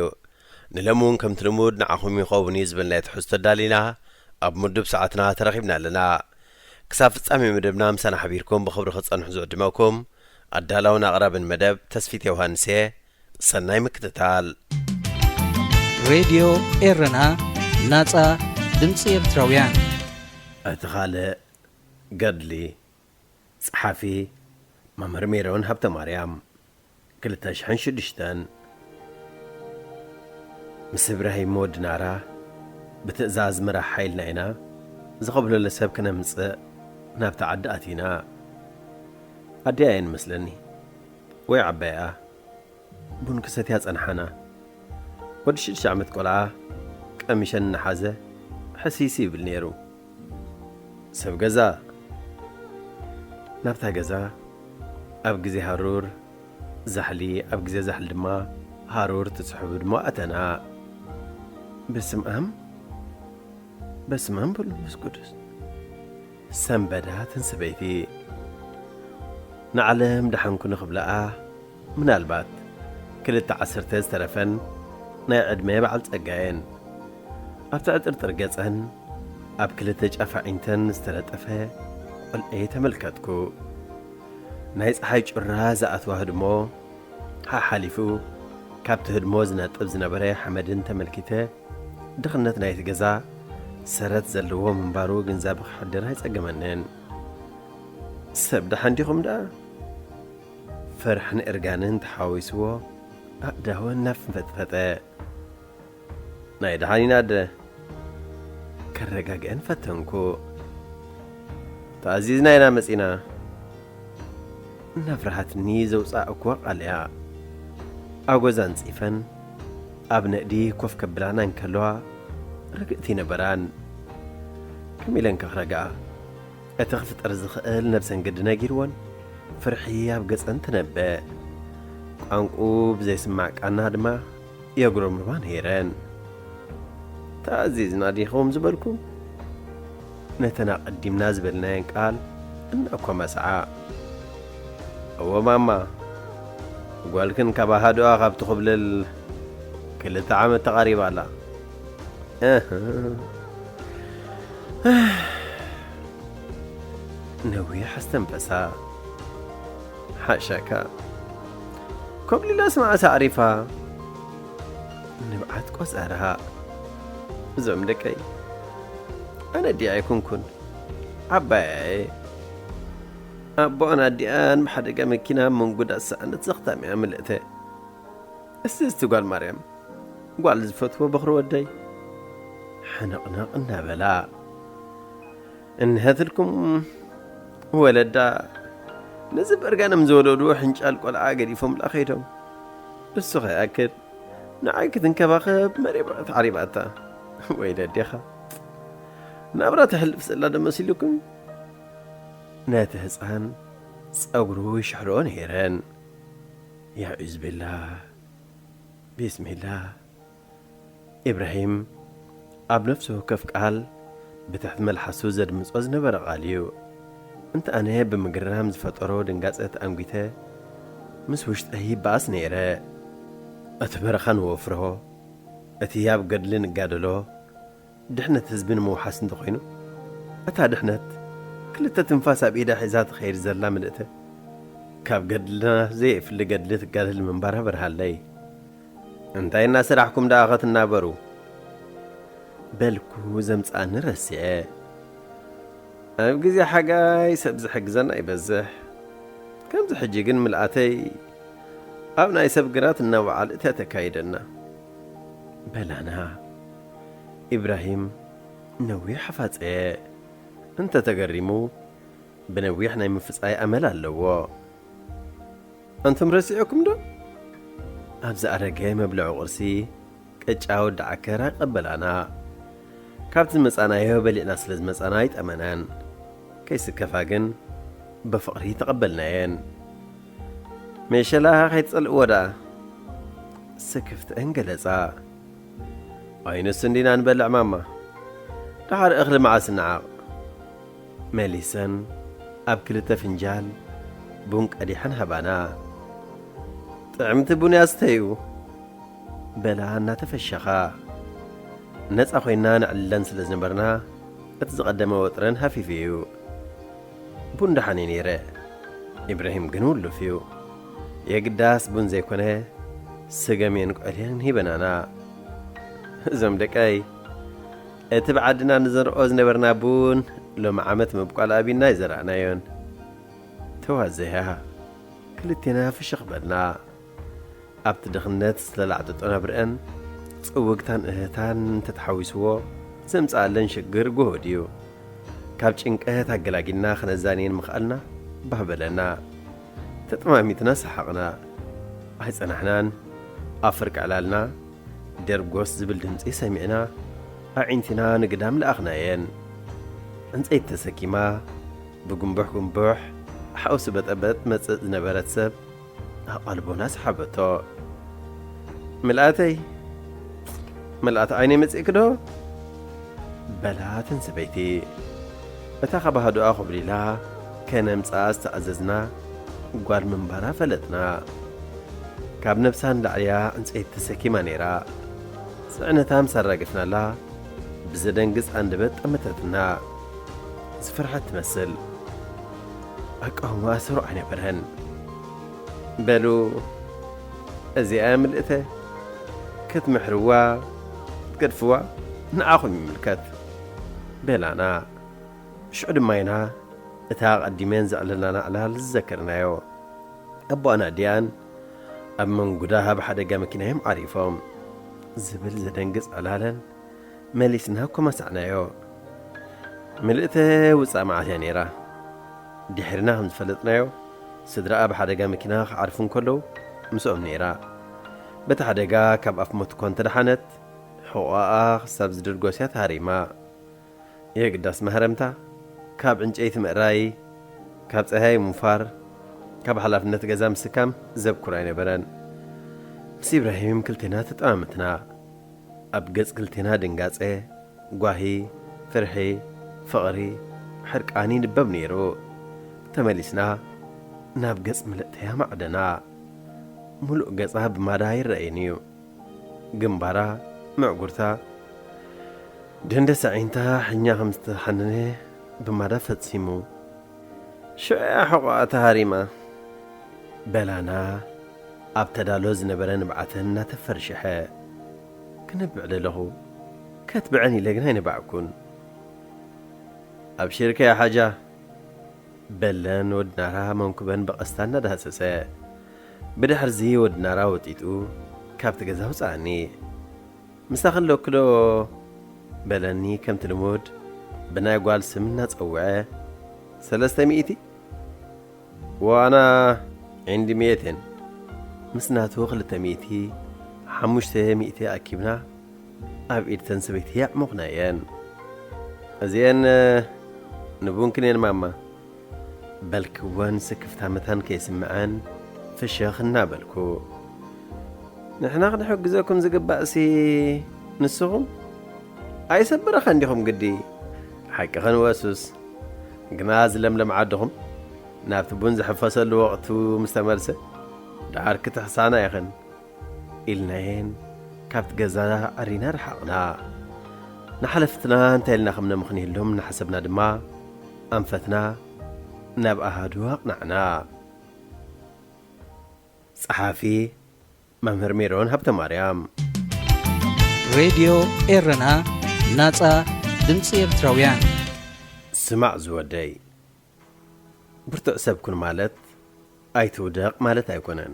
ንሎሚ እውን ከምቲ ልሙድ ንዓኹም ይኸውን እዩ ዝበልናዮ ትሕዝቶ ኣዳሊና ኣብ ምዱብ ሰዓትና ተረኺብና ኣለና። ክሳብ ፍጻሜ መደብና ምሳና ሓቢርኩም ብኽብሪ ክትጸንሑ ዝዕድመኩም ኣዳላውን ኣቕራብን መደብ ተስፊት ዮሃንስ እየ። ሰናይ ምክትታል። ሬድዮ ኤረና፣ ናጻ ድምጺ ኤርትራውያን። እቲ ካልእ ገድሊ። ጸሓፊ መምህር ሜሮን ሃብተማርያም። ክልተ ሽሕን ሽዱሽተን። ምስ እብራሂም ወዲ ናራ ብትእዛዝ መራሕ ሓይልና ኢና፣ ዝኸብለሎ ሰብ ክነምጽእ ናብታ ዓዲ ኣቲና። ኣዲኣ እየን መስለኒ፣ ወይ ዓባይኣ። ቡን ክሰትያ ጸንሓና። ወዲ ሽዱሽተ ዓመት ቆልዓ ቀሚሸን እናሓዘ ሕስይስ ይብል ነይሩ። ሰብ ገዛ ናብታ ገዛ ኣብ ግዜ ሃሩር ዛሕሊ፣ ኣብ ግዜ ዛሕሊ ድማ ሃሩር ትጽሕቡ ድማ ኣተና። በስም ኣም በስመ ኣብ ወወልድ ወመንፈስ ቅዱስ። ሰንበዳ እተን ሰበይቲ ንዓለም ደሓንኩ ንኽብለኣ፣ ምናልባት ክልተ ዓሰርተ ዝተረፈን ናይ ዕድመ በዓል ጸጋ እየን። ኣብቲ ዕጥርጥር ገጸን፣ ኣብ ክልተ ጫፍ ኣዒንተን ዝተለጠፈ ቆልዐ ተመልከትኩ። ናይ ጸሓይ ጩራ ዝኣትዋ ህድሞ ሓሓሊፉ ካብቲ ህድሞ ዝነጥብ ዝነበረ ሓመድን ተመልኪተ፣ ድኽነት ናይቲ ገዛ ሰረት ዘለዎ ምንባሩ ግንዛበ ክሕድር ኣይጸገመንን። ሰብ ደሓን ዲኹም ደኣ? ፍርሕን እርጋንን ተሓዊስዎ ኣእዳወን ናብ ፈጥፈጠ። ናይ ደሓን ኢና ኣደ። ከረጋግአን ፈተንኩ። ተኣዚዝና ኢና መጺና። እናፍርሃትኒ ዘውጻእኩዋ ቃል እያ። ኣጎዛ ኣንጺፈን ኣብ ነእዲ ኮፍ ከብላና እንከለዋ ርግእቲ ነበራን። ከመይ ኢለን ከ ክረግኣ? እቲ ክፍጠር ዝኽእል ነብሰን ግዲ ነጊርወን፣ ፍርሒ ኣብ ገጸን ትነብዕ። ቋንቁ ብዘይስማዕ ቃና ድማ የጉረምርማ ነይረን። ተኣዚዝና ዲኹም ዝበልኩም? ነተን ኣቐዲምና ዝበልናየን ቃል እናኮመስዓ። እወ ማማ፣ ጓልክን ካብ ኣሃዱኣ ካብ ትኹብልል ክልተ ዓመት ተቓሪባ ኣላ። እህ። ነዊሕ ኣስተንፈሳ። ሓሻካ። ኮብሊላስ መዓስ ኣዕሪፋ? ንብዓት ቆጸራ። እዞም ደቀይ፣ ኣነ ኣዲኣ ኣይኮንኩን፣ ዓባያ እየ። ኣቦኣን ኣዲኣን ብሓደጋ መኪና ኣብ መንጎ ዳስ ሰኣነት ዘኽታም እያ ምልእተ። እስቲ እስቲ ጓል ማርያም፣ ጓል ዝፈትዎ በኽሪ ወደይ፣ ሕንቕንቕ እናበላ፣ እንሀትልኩም ወለዳ፣ ነዚ ብእርጋኖም ዝወለድዎ ሕንጫል ቆልዓ ገዲፎምላ ከይዶም። እሱ ከይኣክል ንዓይ ክትንከባኸብ መሪባ ተዓሪባታ። ወይ ደዴኻ፣ ናብራ ተሕልፍ ዘላ ዶ መሲሉኩም? ነቲ ህፃን ጸጉሩ ይሽሕርኦ ነይረን። ያዑዝ ቢላህ፣ ቢስሚላህ። ኢብራሂም ኣብ ነፍሲ ወከፍ ቃል ብትሕቲ መልሓሱ ዘድምጾ ዝነበረ ቃል እዩ። እንተ ኣነ ብምግራም ዝፈጠሮ ድንጋጸ ተኣንጒተ ምስ ውሽጠይ ይበኣስ ነይረ። እቲ በረኻ ንወፍሮ፣ እቲ ኣብ ገድሊ ንጋደሎ፣ ድሕነት ህዝቢ ንምውሓስ እንተኾይኑ፣ እታ ድሕነት ክልተ ትንፋስ ኣብ ኢዳ ሒዛ ትኸይድ ዘላ ምልእተ፣ ካብ ገድልና ዘየፍሊ ገድሊ ትጋደል ምንባራ በርሃለይ። እንታይ እናሰራሕኩም ደኣ ኸትናበሩ? በልኩ ዘምጽኣኒ ረሲዐ። ኣብ ግዜ ሓጋይ ሰብ ዝሕግዘና ይበዝሕ። ከምዚ ሕጂ ግን ምልኣተይ ኣብ ናይ ሰብ ግራት እናወዓለ እታ ተካይደና። በላና። ኢብራሂም ነዊሕ ኣፋጸየ። እንተ ተገሪሙ ብነዊሕ ናይ ምፍጻይ ኣመል ኣለዎ። ኣንቱም ረሲዕኩም ዶ? ኣብ ዝኣረገ መብልዒ ቁርሲ እጫ ወዲ ዓከር ኣይቀበላና። ካብቲ ዝመጻናዮ በሊዕና ስለ ዝመጻና ኣይጠመናን። ከይስከፋ ግን ብፍቕሪ ተቐበልናየን። "መሸላ ከይትጸልእዎ ደኣ?" ስክፍትአን ገለጻ። "ኣይንሱ እንዲና ንበልዕ ማማ፣ ደሓር እኽሊ መዓስ ንዓቕ?" መሊሰን ኣብ ክልተ ፍንጃል ቡን ቀዲሐን ሃባና። "ጥዕምቲ ቡን እያ ስተዩ?" በላ እናተፈሸኻ። ነጻ ኮይና ነዕልለን ስለ ዝነበርና፣ እቲ ዝቐደመ ወጥረን ሃፊፉ እዩ። ቡን ደሓን እዩ ነይረ። ኢብራሂም ግን ውሉፍ እዩ። የግዳስ ቡን ዘይኮነ፣ ስገም እየን ቆልየን ሂበናና። "እዞም ደቀይ፣ እቲ ብዓድና ንዘርኦ ዝነበርና ቡን ሎሚ ዓመት ምብቋል ኣቢና ኣይዘራእናዮን።" ተዋዘያ። ክልቴና ፍሽኽ በልና። ኣብቲ ድኽነት ዝተላዕጠጦ ናብርአን፣ ጽውግታን እህታን እንተተሓዊስዎ፣ ዘምጽኣለን ሽግር ጉሁድ እዩ። ካብ ጭንቀት ኣገላጊልና ክነዛንየን ምኽኣልና ባህ በለና። ተጠማሚትና ሰሓቕና። ኣይጸናሕናን። ኣብ ፍርቂ ዕላልና ደርጎስ ዝብል ድምጺ ሰሚዕና፣ ኣዒንቲና ንግዳም ለኣኽናየን። ዕንጸይቲ ተሰኪማ፣ ብጉንቡሕ ጉንቡሕ ሓውሲ በጠበጥ መጽእ ዝነበረት ሰብ ኣቓልቦና ሰሓበቶ። "ምልኣተይ፣ ምልኣት ዓይነይ መጺእኪ ዶ?" በላትን ሰበይቲ። እታ ካብ ኣሃዱኣ ኮብሊላ ከነምጽኣ ዝተኣዘዝና ጓል ምንባራ ፈለጥና። ካብ ነብሳ ንላዕሊያ ዕንጸይቲ ተሰኪማ ነይራ። ጽዕነታ ምስ ኣራገፍናላ፣ ብዘደንግጽ ኣንደበት ጠመተትና። ዝፈርሐት ትመስል። ኣቃውማኣ ስሩዕ ኣይነበረን። "በሉ፣ እዚኣ ምልእተ፣ ክትምሕርዋ፣ ክትገድፍዋ ንዓኹም ይምልከት" በላና። ሽዑ ድማ ኢና እታ ኣቐዲመን ዘዕለልናና ዕላል ዝዘከርናዮ። ኣቦኣን ኣዲኣን ኣብ መንጉዳ ኣብ ሓደጋ መኪና እዮም ዓሪፎም ዝብል ዘደንግጽ ዕላለን መሊስና ኮመሳዕናዮ። ምልእተ ውጻእ መዓት እያ ነይራ። ድሒርና ከም ዝፈለጥናዮ፣ ስድራኣ ብሓደጋ መኪና ክዓርፉ እንከለዉ ምስኦም ነይራ። በቲ ሓደጋ ካብ ኣፍ ሞት እኳ እንተደሓነት፣ ሕቖኣ ክሳብ ዝድርጎስ እያ ተሃሪማ። የግዳስ ማህረምታ ካብ ዕንጨይቲ ምእራይ፣ ካብ ጸሃይ ምንፋር፣ ካብ ሓላፍነት ገዛ ምስካም ዘብኩር ኣይነበረን። ምስ ኢብራሂም ክልቴና ተጠማመትና። ኣብ ገጽ ክልቴና ድንጋጸ፣ ጓሂ፣ ፍርሒ፣ ፍቕሪ፣ ሕርቃን ይንበብ ነይሩ። ተመሊስና ናብ ገጽ ምልእተያ ማዕደና። ምሉእ ገጻ ብማዳ ኣይረኣይን እዩ። ግንባራ፣ ምዕጉርታ፣ ደንደስ ኣዒንታ ሕኛ ከም ዝተሓነነ ብማዳ ፈጺሙ። ሽዑ እያ ሕቖኣ ተሃሪማ። በላና ኣብ ተዳሎ ዝነበረ ንብዓተን እናተፈርሸሐ። ክነብዕ ደለኹ። ከትብዐን ኢለ ግን ኣይነባዕኩን። ኣብሽርከ ሓጃ፣ በለን ወድናራ መንኩበን ብቐስታ እናዳህሰሰ። ብድሕርዚ ወድናራ ወጢጡ ካብቲ ገዛ ውፅኣኒ። "ምሳኺ ኣለኩ ዶ?" በለኒ ከምቲ ልሙድ ብናይ ጓል ስም እናጸውዐ። "ሰለስተ ሚእቲ?" "ዋና ዕንዲ ሚእትን?" ምስ ናቱ ክልተ ሚእቲ፣ ሓሙሽተ ሚእቲ ኣኪብና ኣብ ኢድተን ሰበይቲ ኣዕሞኽናየን። "እዚአን ንቡንክን እየን ማማ" በልክወን ስክፍታ መታን ከይስምዐን ፍሽኽ እናበልኩ። "ንሕና ክንሕግዘኩም ዝግባእሲ ንስኹም ኣይሰበረኻን ዲኹም ግዲ?" "ሓቅኽን ወሱስ፣ ግና እዚ ለምለም ዓድኹም ናብቲ ቡን ዝሕፈሰሉ ወቕቱ ምስ ተመልሰ ደሓር ክትሕሳና ኢኽን" ኢልናየን ካብቲ ገዛ ዓሪና ረሓቕና። ንሓለፍትና እንታይ ኢልና ከም ነምኽንየሎም እናሓሰብና ድማ ኣንፈትና ናብ ኣሃዱ ኣቕናዕና። ጸሓፊ መምህር ሜሮን ሃብተማርያም። ሬድዮ ኤረና፣ ናጻ ድምጺ ኤርትራውያን። ስማዕ ዝወደይ፣ ብርቱዕ ሰብ ኩን ማለት ኣይትውደቕ ማለት ኣይኮነን።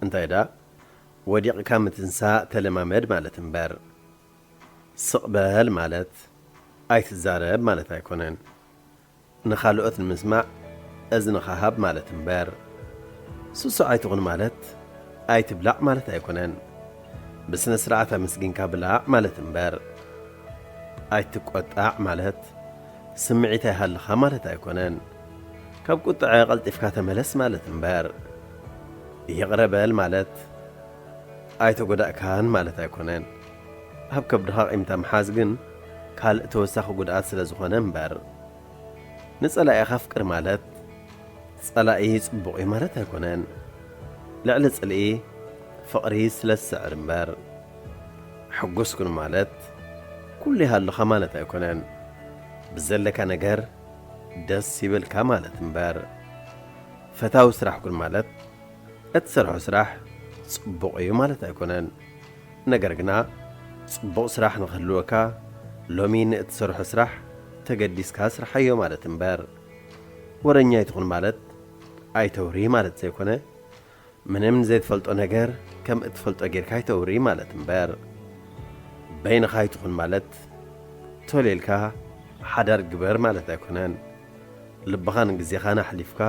እንታይ ደኣ፣ ወዲቕካ ምትንሳእ ተለማመድ ማለት እምበር። ስቕ በል ማለት ኣይትዛረብ ማለት ኣይኮነን። ንኻልኦት ንምስማዕ እዝንኻ ሃብ ማለት እምበር፣ ስሱዕ ኣይትኹን ማለት ኣይትብላዕ ማለት ኣይኮነን። ብስነ ስርዓት ኣመስጊንካ ብላዕ ማለት እምበር፣ ኣይትቆጣዕ ማለት ስምዒት ኣይሃልኻ ማለት ኣይኮነን። ካብ ቁጥዐ ቀልጢፍካ ተመለስ ማለት እምበር፣ ይቕረ በል ማለት ኣይተጎዳእካን ማለት ኣይኮነን። ኣብ ከብድኻ ቂምታ ምሓዝ ግን ካልእ ተወሳኺ ጉድኣት ስለ ዝኾነ እምበር። ንጸላኢኻ ኣፍቅር ማለት ጸላኢ ጽቡቕ እዩ ማለት ኣይኮነን። ልዕሊ ጽልኢ ፍቕሪ ስለ ዝስዕር እምበር። ሕጉስ ኩን ማለት ኩሉ ይሃልኻ ማለት ኣይኮነን። ብዘለካ ነገር ደስ ይበልካ ማለት እምበር። ፈታዊ ስራሕ ኩን ማለት እትሰርሖ ስራሕ ጽቡቕ እዩ ማለት ኣይኮነን። ነገር ግና ጽቡቕ ስራሕ ንኽህልወካ ሎሚ ንእትሰርሖ ስራሕ ተገዲስካ ስርሓዮ ማለት እምበር። ወረኛ ኣይትኹን ማለት ኣይተውሪ ማለት ዘይኮነ፣ ምንም ዘይትፈልጦ ነገር ከም እትፈልጦ ጌርካ ኣይተውሪ ማለት እምበር። በይንኻ ኣይትኹን ማለት ቶሌልካ ሓዳር ግበር ማለት ኣይኮነን። ልብኻን ግዜኻን ኣሕሊፍካ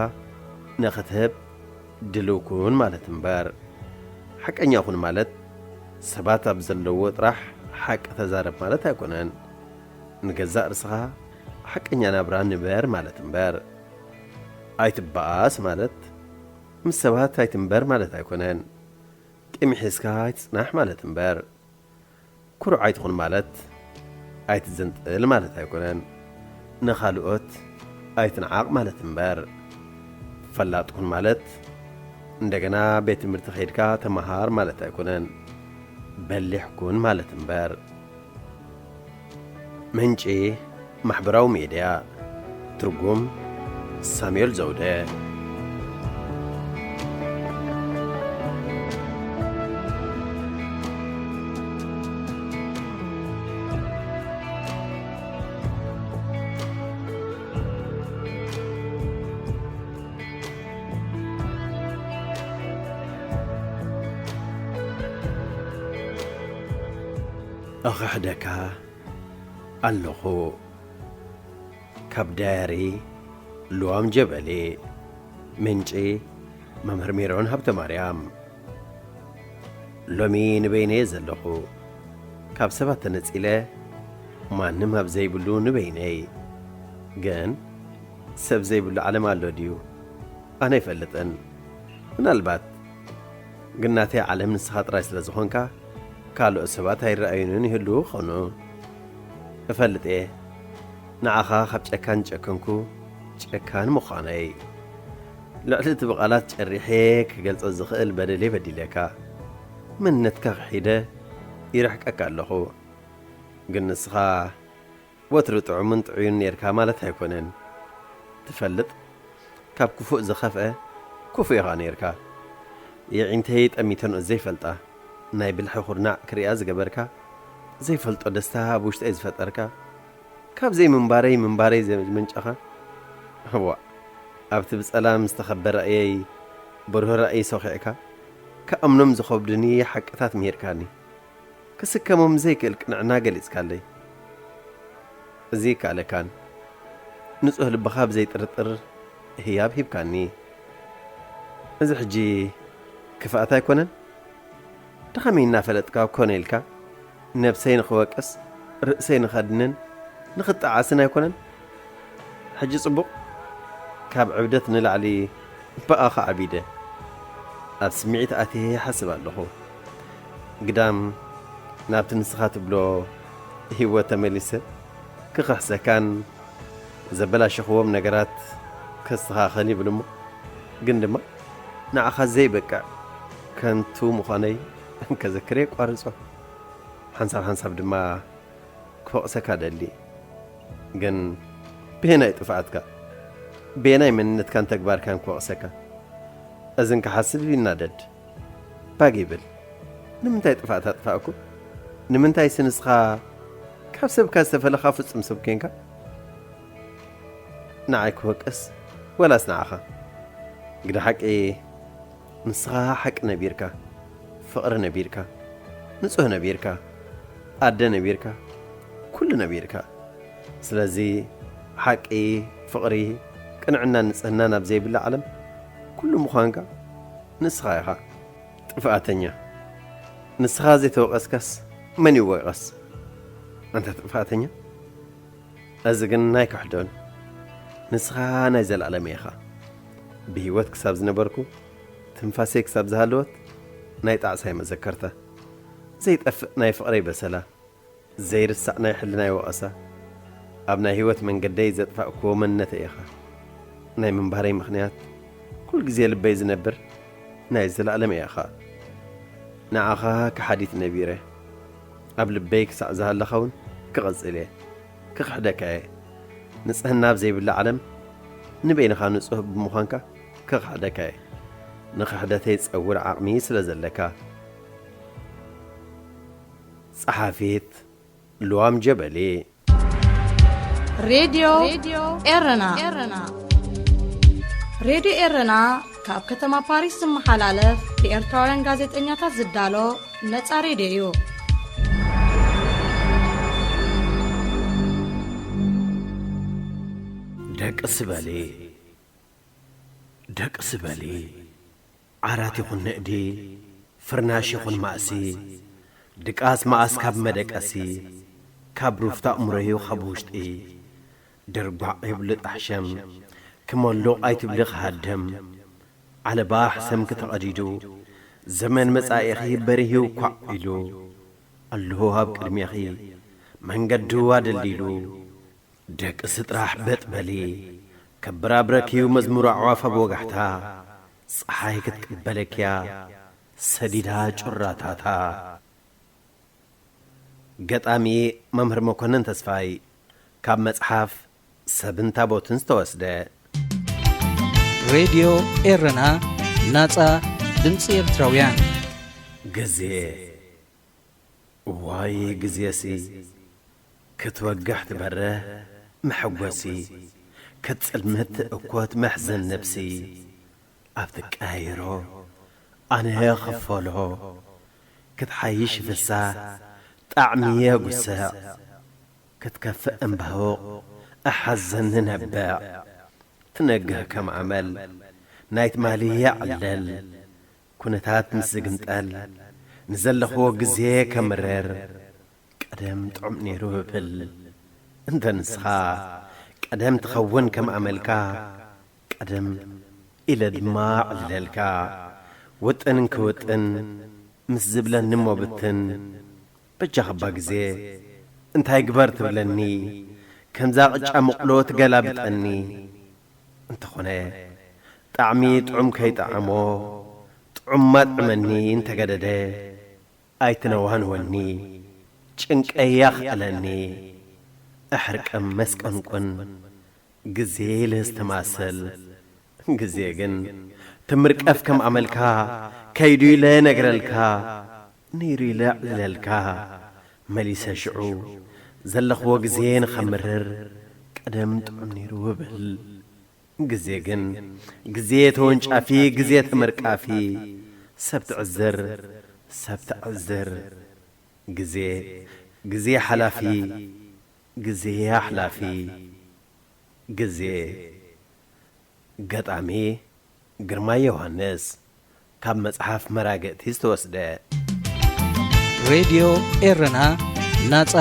ንኽትህብ ድልው ኩን ማለት እምበር። ሓቀኛ ኩን ማለት ሰባት ኣብ ዘለዎ ጥራሕ ሓቂ ተዛረብ ማለት ኣይኮነን። ንገዛእ ርእስኻ ሓቀኛ ናብራ ንበር ማለት እምበር። ኣይትበኣስ ማለት ምስ ሰባት ኣይትንበር ማለት ኣይኮነን። ቂም ሒዝካ ኣይትጽናሕ ማለት እምበር። ኩሩዕ ኣይትኹን ማለት ኣይትዘንጥል ማለት ኣይኮነን። ንኻልኦት ኣይትንዓቕ ማለት እምበር። ፈላጥ ኩን ማለት እንደገና ቤት ትምህርቲ ከይድካ ተመሃር ማለት ኣይኮነን። በሊሕ ኩን ማለት እምበር። ምንጪ ማሕበራዊ ሜድያ። ትርጉም ሳሙኤል ዘውደ። እኽሕደካ ኣለኹ። ካብ ዳያሪ ልዋም ጀበሊ። ምንጪ መምህር ሜሮን ሃብተማርያም። ሎሚ ንበይነየ ዘለኹ። ካብ ሰባት ተነጺለ ማንም ኣብ ዘይብሉ ንበይነይ። ግን ሰብ ዘይብሉ ዓለም ኣሎ ድዩ? ኣነ ኣይፈልጥን። ምናልባት ግን ናተይ ዓለም ንስኻ ጥራይ ስለ ዝኾንካ ካልኦት ሰባት ኣይረኣዩንን ይህልዉ ኾኑ። እፈልጥ እየ ንዓኻ ካብ ጨካን ጨከንኩ ጨካን ምዃነይ። ልዕሊ እቲ ብቓላት ጨሪሐ ክገልጾ ዝኽእል በደል እየ በዲለካ። መንነትካ ክሒደ ይርሕቀካ ኣለኹ። ግን ንስኻ ወትሩ ጥዑምን ጥዑይን ኔርካ ማለት ኣይኮነን። ትፈልጥ፣ ካብ ክፉእ ዝኸፍአ ክፉእ ኢኻ ኔርካ። የዒንተይ ጠሚተንኦ ዘይፈልጣ ናይ ብልሒ ኩርናዕ ክሪኣ ዝገበርካ፣ ዘይፈልጦ ደስታ ኣብ ውሽጠይ ዝፈጠርካ፣ ካብ ዘይምንባረይ ምንባረይ ዘመንጨኻ። እዋእ፣ ኣብቲ ብጸላም ዝተኸበ ራእየይ ብሩህ ራእይ ሶኺዕካ፣ ክኣምኖም ዝኸብዱኒ ሓቅታት ምሂርካኒ። ክስከሞም ዘይክእል ቅንዕና ገሊጽካለይ። እዚ ይከኣለካን ንጹህ ልብኻ ብዘይ ጥርጥር ህያብ ሂብካኒ። እዚ ሕጂ ክፍኣት ኣይኮነን? ድኻመይ እናፈለጥካ ኮነ ኢልካ ነብሰይ ንኽወቅስ፣ ርእሰይ ንኸድንን ንኽጠዓስን ኣይኮነን? ሕጂ ጽቡቕ፣ ካብ ዕብደት ንላዕሊ ብኣኻ ዓቢደ ኣብ ስምዒት ኣትየ ይሓስብ ኣለኹ። ግዳም ናብቲ ንስኻ ትብሎ ህይወት ተመሊሰ ክኽሕሰካን ዘበላሸኽዎም ነገራት ከስተኻኸል ይብል እሞ፣ ግን ድማ ንዓኻ ዘይበቅዕ ከንቱ ምዃነይ ከዘክር የቋርጾ። ሓንሳብ ሓንሳብ ድማ ክወቕሰካ ደሊ። ግን ብየናይ ጥፍኣትካ፣ ብየናይ መንነትካን ተግባርካን ክወቕሰካ? እዝን ክሓስብ ይናደድ። ባግ ይብል። ንምንታይ ጥፍኣት ኣጥፋእኩ? ንምንታይስ ንስኻ ካብ ሰብካ ዝተፈለኻ ፍጹም ሰብ ኬንካ? ንዓይ ክወቅስ ወላስ ንዓኻ? ግደ ሓቂ ንስኻ ሓቂ ነቢርካ፣ ፍቕሪ ነቢርካ፣ ንጹህ ነቢርካ፣ ኣደ ነቢርካ፣ ኩሉ ነቢርካ። ስለዚ ሓቂ፣ ፍቕሪ፣ ቅንዕናን ንጽህናን ኣብ ዘይብላ ዓለም ኩሉ ምዃንካ ንስኻ ኢኻ ጥፍኣተኛ። ንስኻ ዘይተወቐስካስ መን ይወቀስ? ኣንታ ጥፍኣተኛ፣ እዚ ግን ኣይክሕዶን። ንስኻ ናይ ዘለኣለም ኢኻ። ብህይወት ክሳብ ዝነበርኩ፣ ትንፋሰይ ክሳብ ዝሃለወት፣ ናይ ጣዕሳይ መዘከርታ፣ ዘይጠፍእ ናይ ፍቕረይ በሰላ፣ ዘይርሳዕ ናይ ሕልናይ ወቐሳ፣ ኣብ ናይ ህይወት መንገደይ ዘጥፋእክዎ መንነተይ ኢኻ። ናይ ምንባረይ ምኽንያት፣ ኩል ግዜ ልበይ ዝነብር ናይ ዘለኣለም ኢኻ። ንዓኻ ከሓዲት ነቢረ፣ ኣብ ልበይ ክሳዕ ዝሃለኻ እውን ክቐጽል እየ። ክኽሕደካ እየ። ንጽህና ኣብ ዘይብላ ዓለም፣ ንበይንኻ ንጹህ ብምዃንካ ክኽሕደካ እየ። ንኽሕደተይ ጸውር ዓቕሚ ስለ ዘለካ። ጸሓፊት ልዋም ጀበሊ። ሬድዮ ኤረና። ሬድዮ ኤረና ካብ ከተማ ፓሪስ ዝመሓላለፍ ብኤርትራውያን ጋዜጠኛታት ዝዳሎ ነጻ ሬድዮ እዩ። ደቂ ስበሊ፣ ደቂ ስበሊ፣ ዓራት ይኹን ንእዲ፣ ፍርናሽ ይኹን ማእሲ፣ ድቃስ መኣስ ካብ መደቀሲ፣ ካብ ሩፍታ እምሮዩ ካብ ውሽጢ፣ ድርጓዕ ይብሉ ጣሕሸም፣ ክመሉቕ ኣይትብሊ ክሃድም፣ ዓለባ ሕሰምኪ ተቐዲዱ፣ ዘመን መጻኢኺ በሪሁ ኳዕ ኢሉ፣ ኣለዎ ኣብ ቅድሜኺ መንገዱ ኣደልዲሉ። ደቂ ስጥራሕ በጥ በሊ፣ ከበራብረኪዩ መዝሙር ኣዕዋፍ ኣብ ወጋሕታ፣ ጸሓይ ክትቅበለኪያ ሰዲዳ ጩራታታ። ገጣሚ መምህር መኮንን ተስፋይ፣ ካብ መጽሓፍ ሰብን ታቦትን ዝተወስደ። ሬድዮ ኤረና፣ ናጻ ድምጺ ኤርትራውያን። ግዜ፣ ዋይ ግዜሲ፣ ክትወግሕ ትበርህ መሐጎሲ፣ ክትጽልምት ትእኮት መሕዘን ነብሲ፣ ኣብ ትቀያይሮ ኣነ ክፈሎ፣ ክትሓይሽ ፍሳህ ጣዕሚ የጉስዕ፣ ክትከፍእ እምባውቕ እሓዘኒ ነብዕ፣ ትነግህ ከም ኣመል ናይ ትማሊ የዕለል፣ ኩነታት ምስ ዝግምጠል፣ ንዘለኽዎ ግዜ ከምርር፣ ቀደም ጥዑም ነይሩ እብል። እንተ ንስኻ ቀደም ትኸውን ከም ኣመልካ፣ ቀደም ኢለ ድማ ዕልለልካ። ውጥን ክውጥን ምስ ዝብለኒ እሞ ብትን፣ በጃኻ እባ ግዜ እንታይ ግበር ትብለኒ፣ ከምዛ ቅጫ ምቕሎ ትገላብጠኒ። እንተኾነ ጣዕሚ ጥዑም ከይጠዓሞ፣ ጥዑም ማጥዕመኒ እንተገደደ፣ ኣይትነዋንወኒ፣ ጭንቀይ ያኽእለኒ፣ ኣሕርቅም መስቀንቁን፣ ግዜ ኢለ ዝተማሰል። ግዜ ግን ትምርቀፍ ከም ኣመልካ፣ ከይዱ ኢለ ነግረልካ፣ ነይሩ ኢለ ዕልለልካ። መሊሰ ሽዑ ዘለኽዎ ግዜ ንኸምርር፣ ቀደም ጥዑም ነይሩ እብል። ግዜ ግን፣ ግዜ ተወንጫፊ፣ ግዜ ተመርቃፊ፣ ሰብ ትዕዝር፣ ሰብ ተዕዝር። ግዜ፣ ግዜ ሓላፊ፣ ግዜ ኣሕላፊ። ግዜ። ገጣሚ ግርማይ ዮሃንስ፣ ካብ መጽሓፍ መራግእቲ ዝተወስደ። ሬድዮ ኤረና፣ ናጻ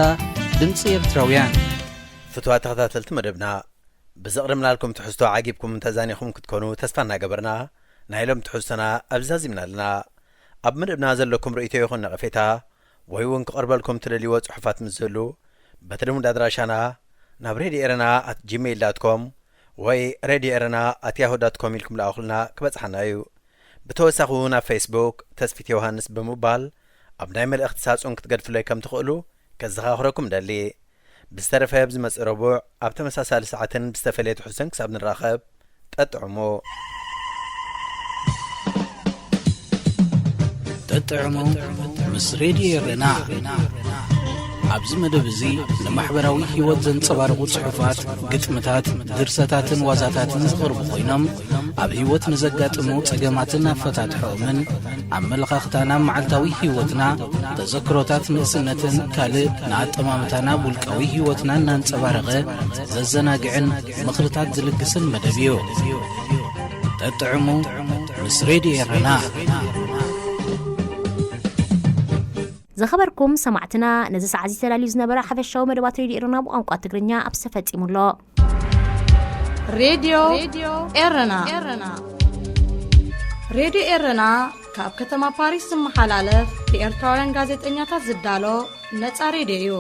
ድምጺ ኤርትራውያን። ፍትዋት ተኸታተልቲ መደብና፣ ብዘቕረብናልኩም ትሕዝቶ ዓጊብኩም ተዛኒኹም ክትኮኑ ተስፋ እናገበርና፣ ናይ ሎም ትሕዝቶና ኣብዚ ዛዚምና ኣለና። ኣብ መደብና ዘለኩም ርእይቶ ይኹን ነቐፌታ፣ ወይ እውን ክቐርበልኩም ትደልይዎ ጽሑፋት ምስ ዝህሉ፣ በቲ ልሙድ ኣድራሻና ናብ ሬድዮ ኤረና ኣት ጂሜይል ዳት ኮም ወይ ሬድዮ ኤረና ኣት ያሁ ዳት ኮም ኢልኩም ልኣኹልና ክበጽሓና እዩ። ብተወሳኺ እውን ኣብ ፌስቡክ ተስፊት ዮሃንስ ብምባል ኣብ ናይ መልእኽቲ ሳጹን ክትገድፉለይ ከም ትኽእሉ ከዘኻኽረኩም ደሊ። ብዝተረፈ ብዝመጽእ ረቡዕ ኣብ ተመሳሳሊ ሰዓትን ብዝተፈለየ ትሕዝቶን ክሳብ ንራኸብ፣ ጠጥዕሙ። ጠጥዕሙ ምስ ሬድዮ ኤረና። ኣብዚ መደብ እዚ ንማሕበራዊ ህይወት ዘንጸባርቑ ጽሑፋት፣ ግጥምታት፣ ድርሰታትን ዋዛታትን ዝቐርቡ ኮይኖም፣ ኣብ ህይወት ንዘጋጥሙ ጸገማትን ኣፈታትሖኦምን፣ ኣመለኻኽታና ኣብ መዓልታዊ ህይወትና፣ ተዘክሮታት ንእስነትን ካልእ ንኣጠማምታና ኣብ ውልቃዊ ህይወትና እናንጸባረቐ ዘዘናግዕን ምኽርታት ዝልግስን መደብ እዩ። ጠጥዕሙ ምስ ሬድዮ ኤረና። ዝኸበርኩም ሰማዕትና፣ ነዚ ሰዓት እዚ ተዳልዩ ዝነበረ ሓፈሻዊ መደባት ሬድዮ ኤረና ብቋንቋ ትግርኛ ኣብዚ ተፈጺሙ ኣሎ። ሬድዮ ኤረና። ሬድዮ ኤረና ካብ ከተማ ፓሪስ ዝመሓላለፍ ብኤርትራውያን ጋዜጠኛታት ዝዳሎ ነጻ ሬድዮ እዩ።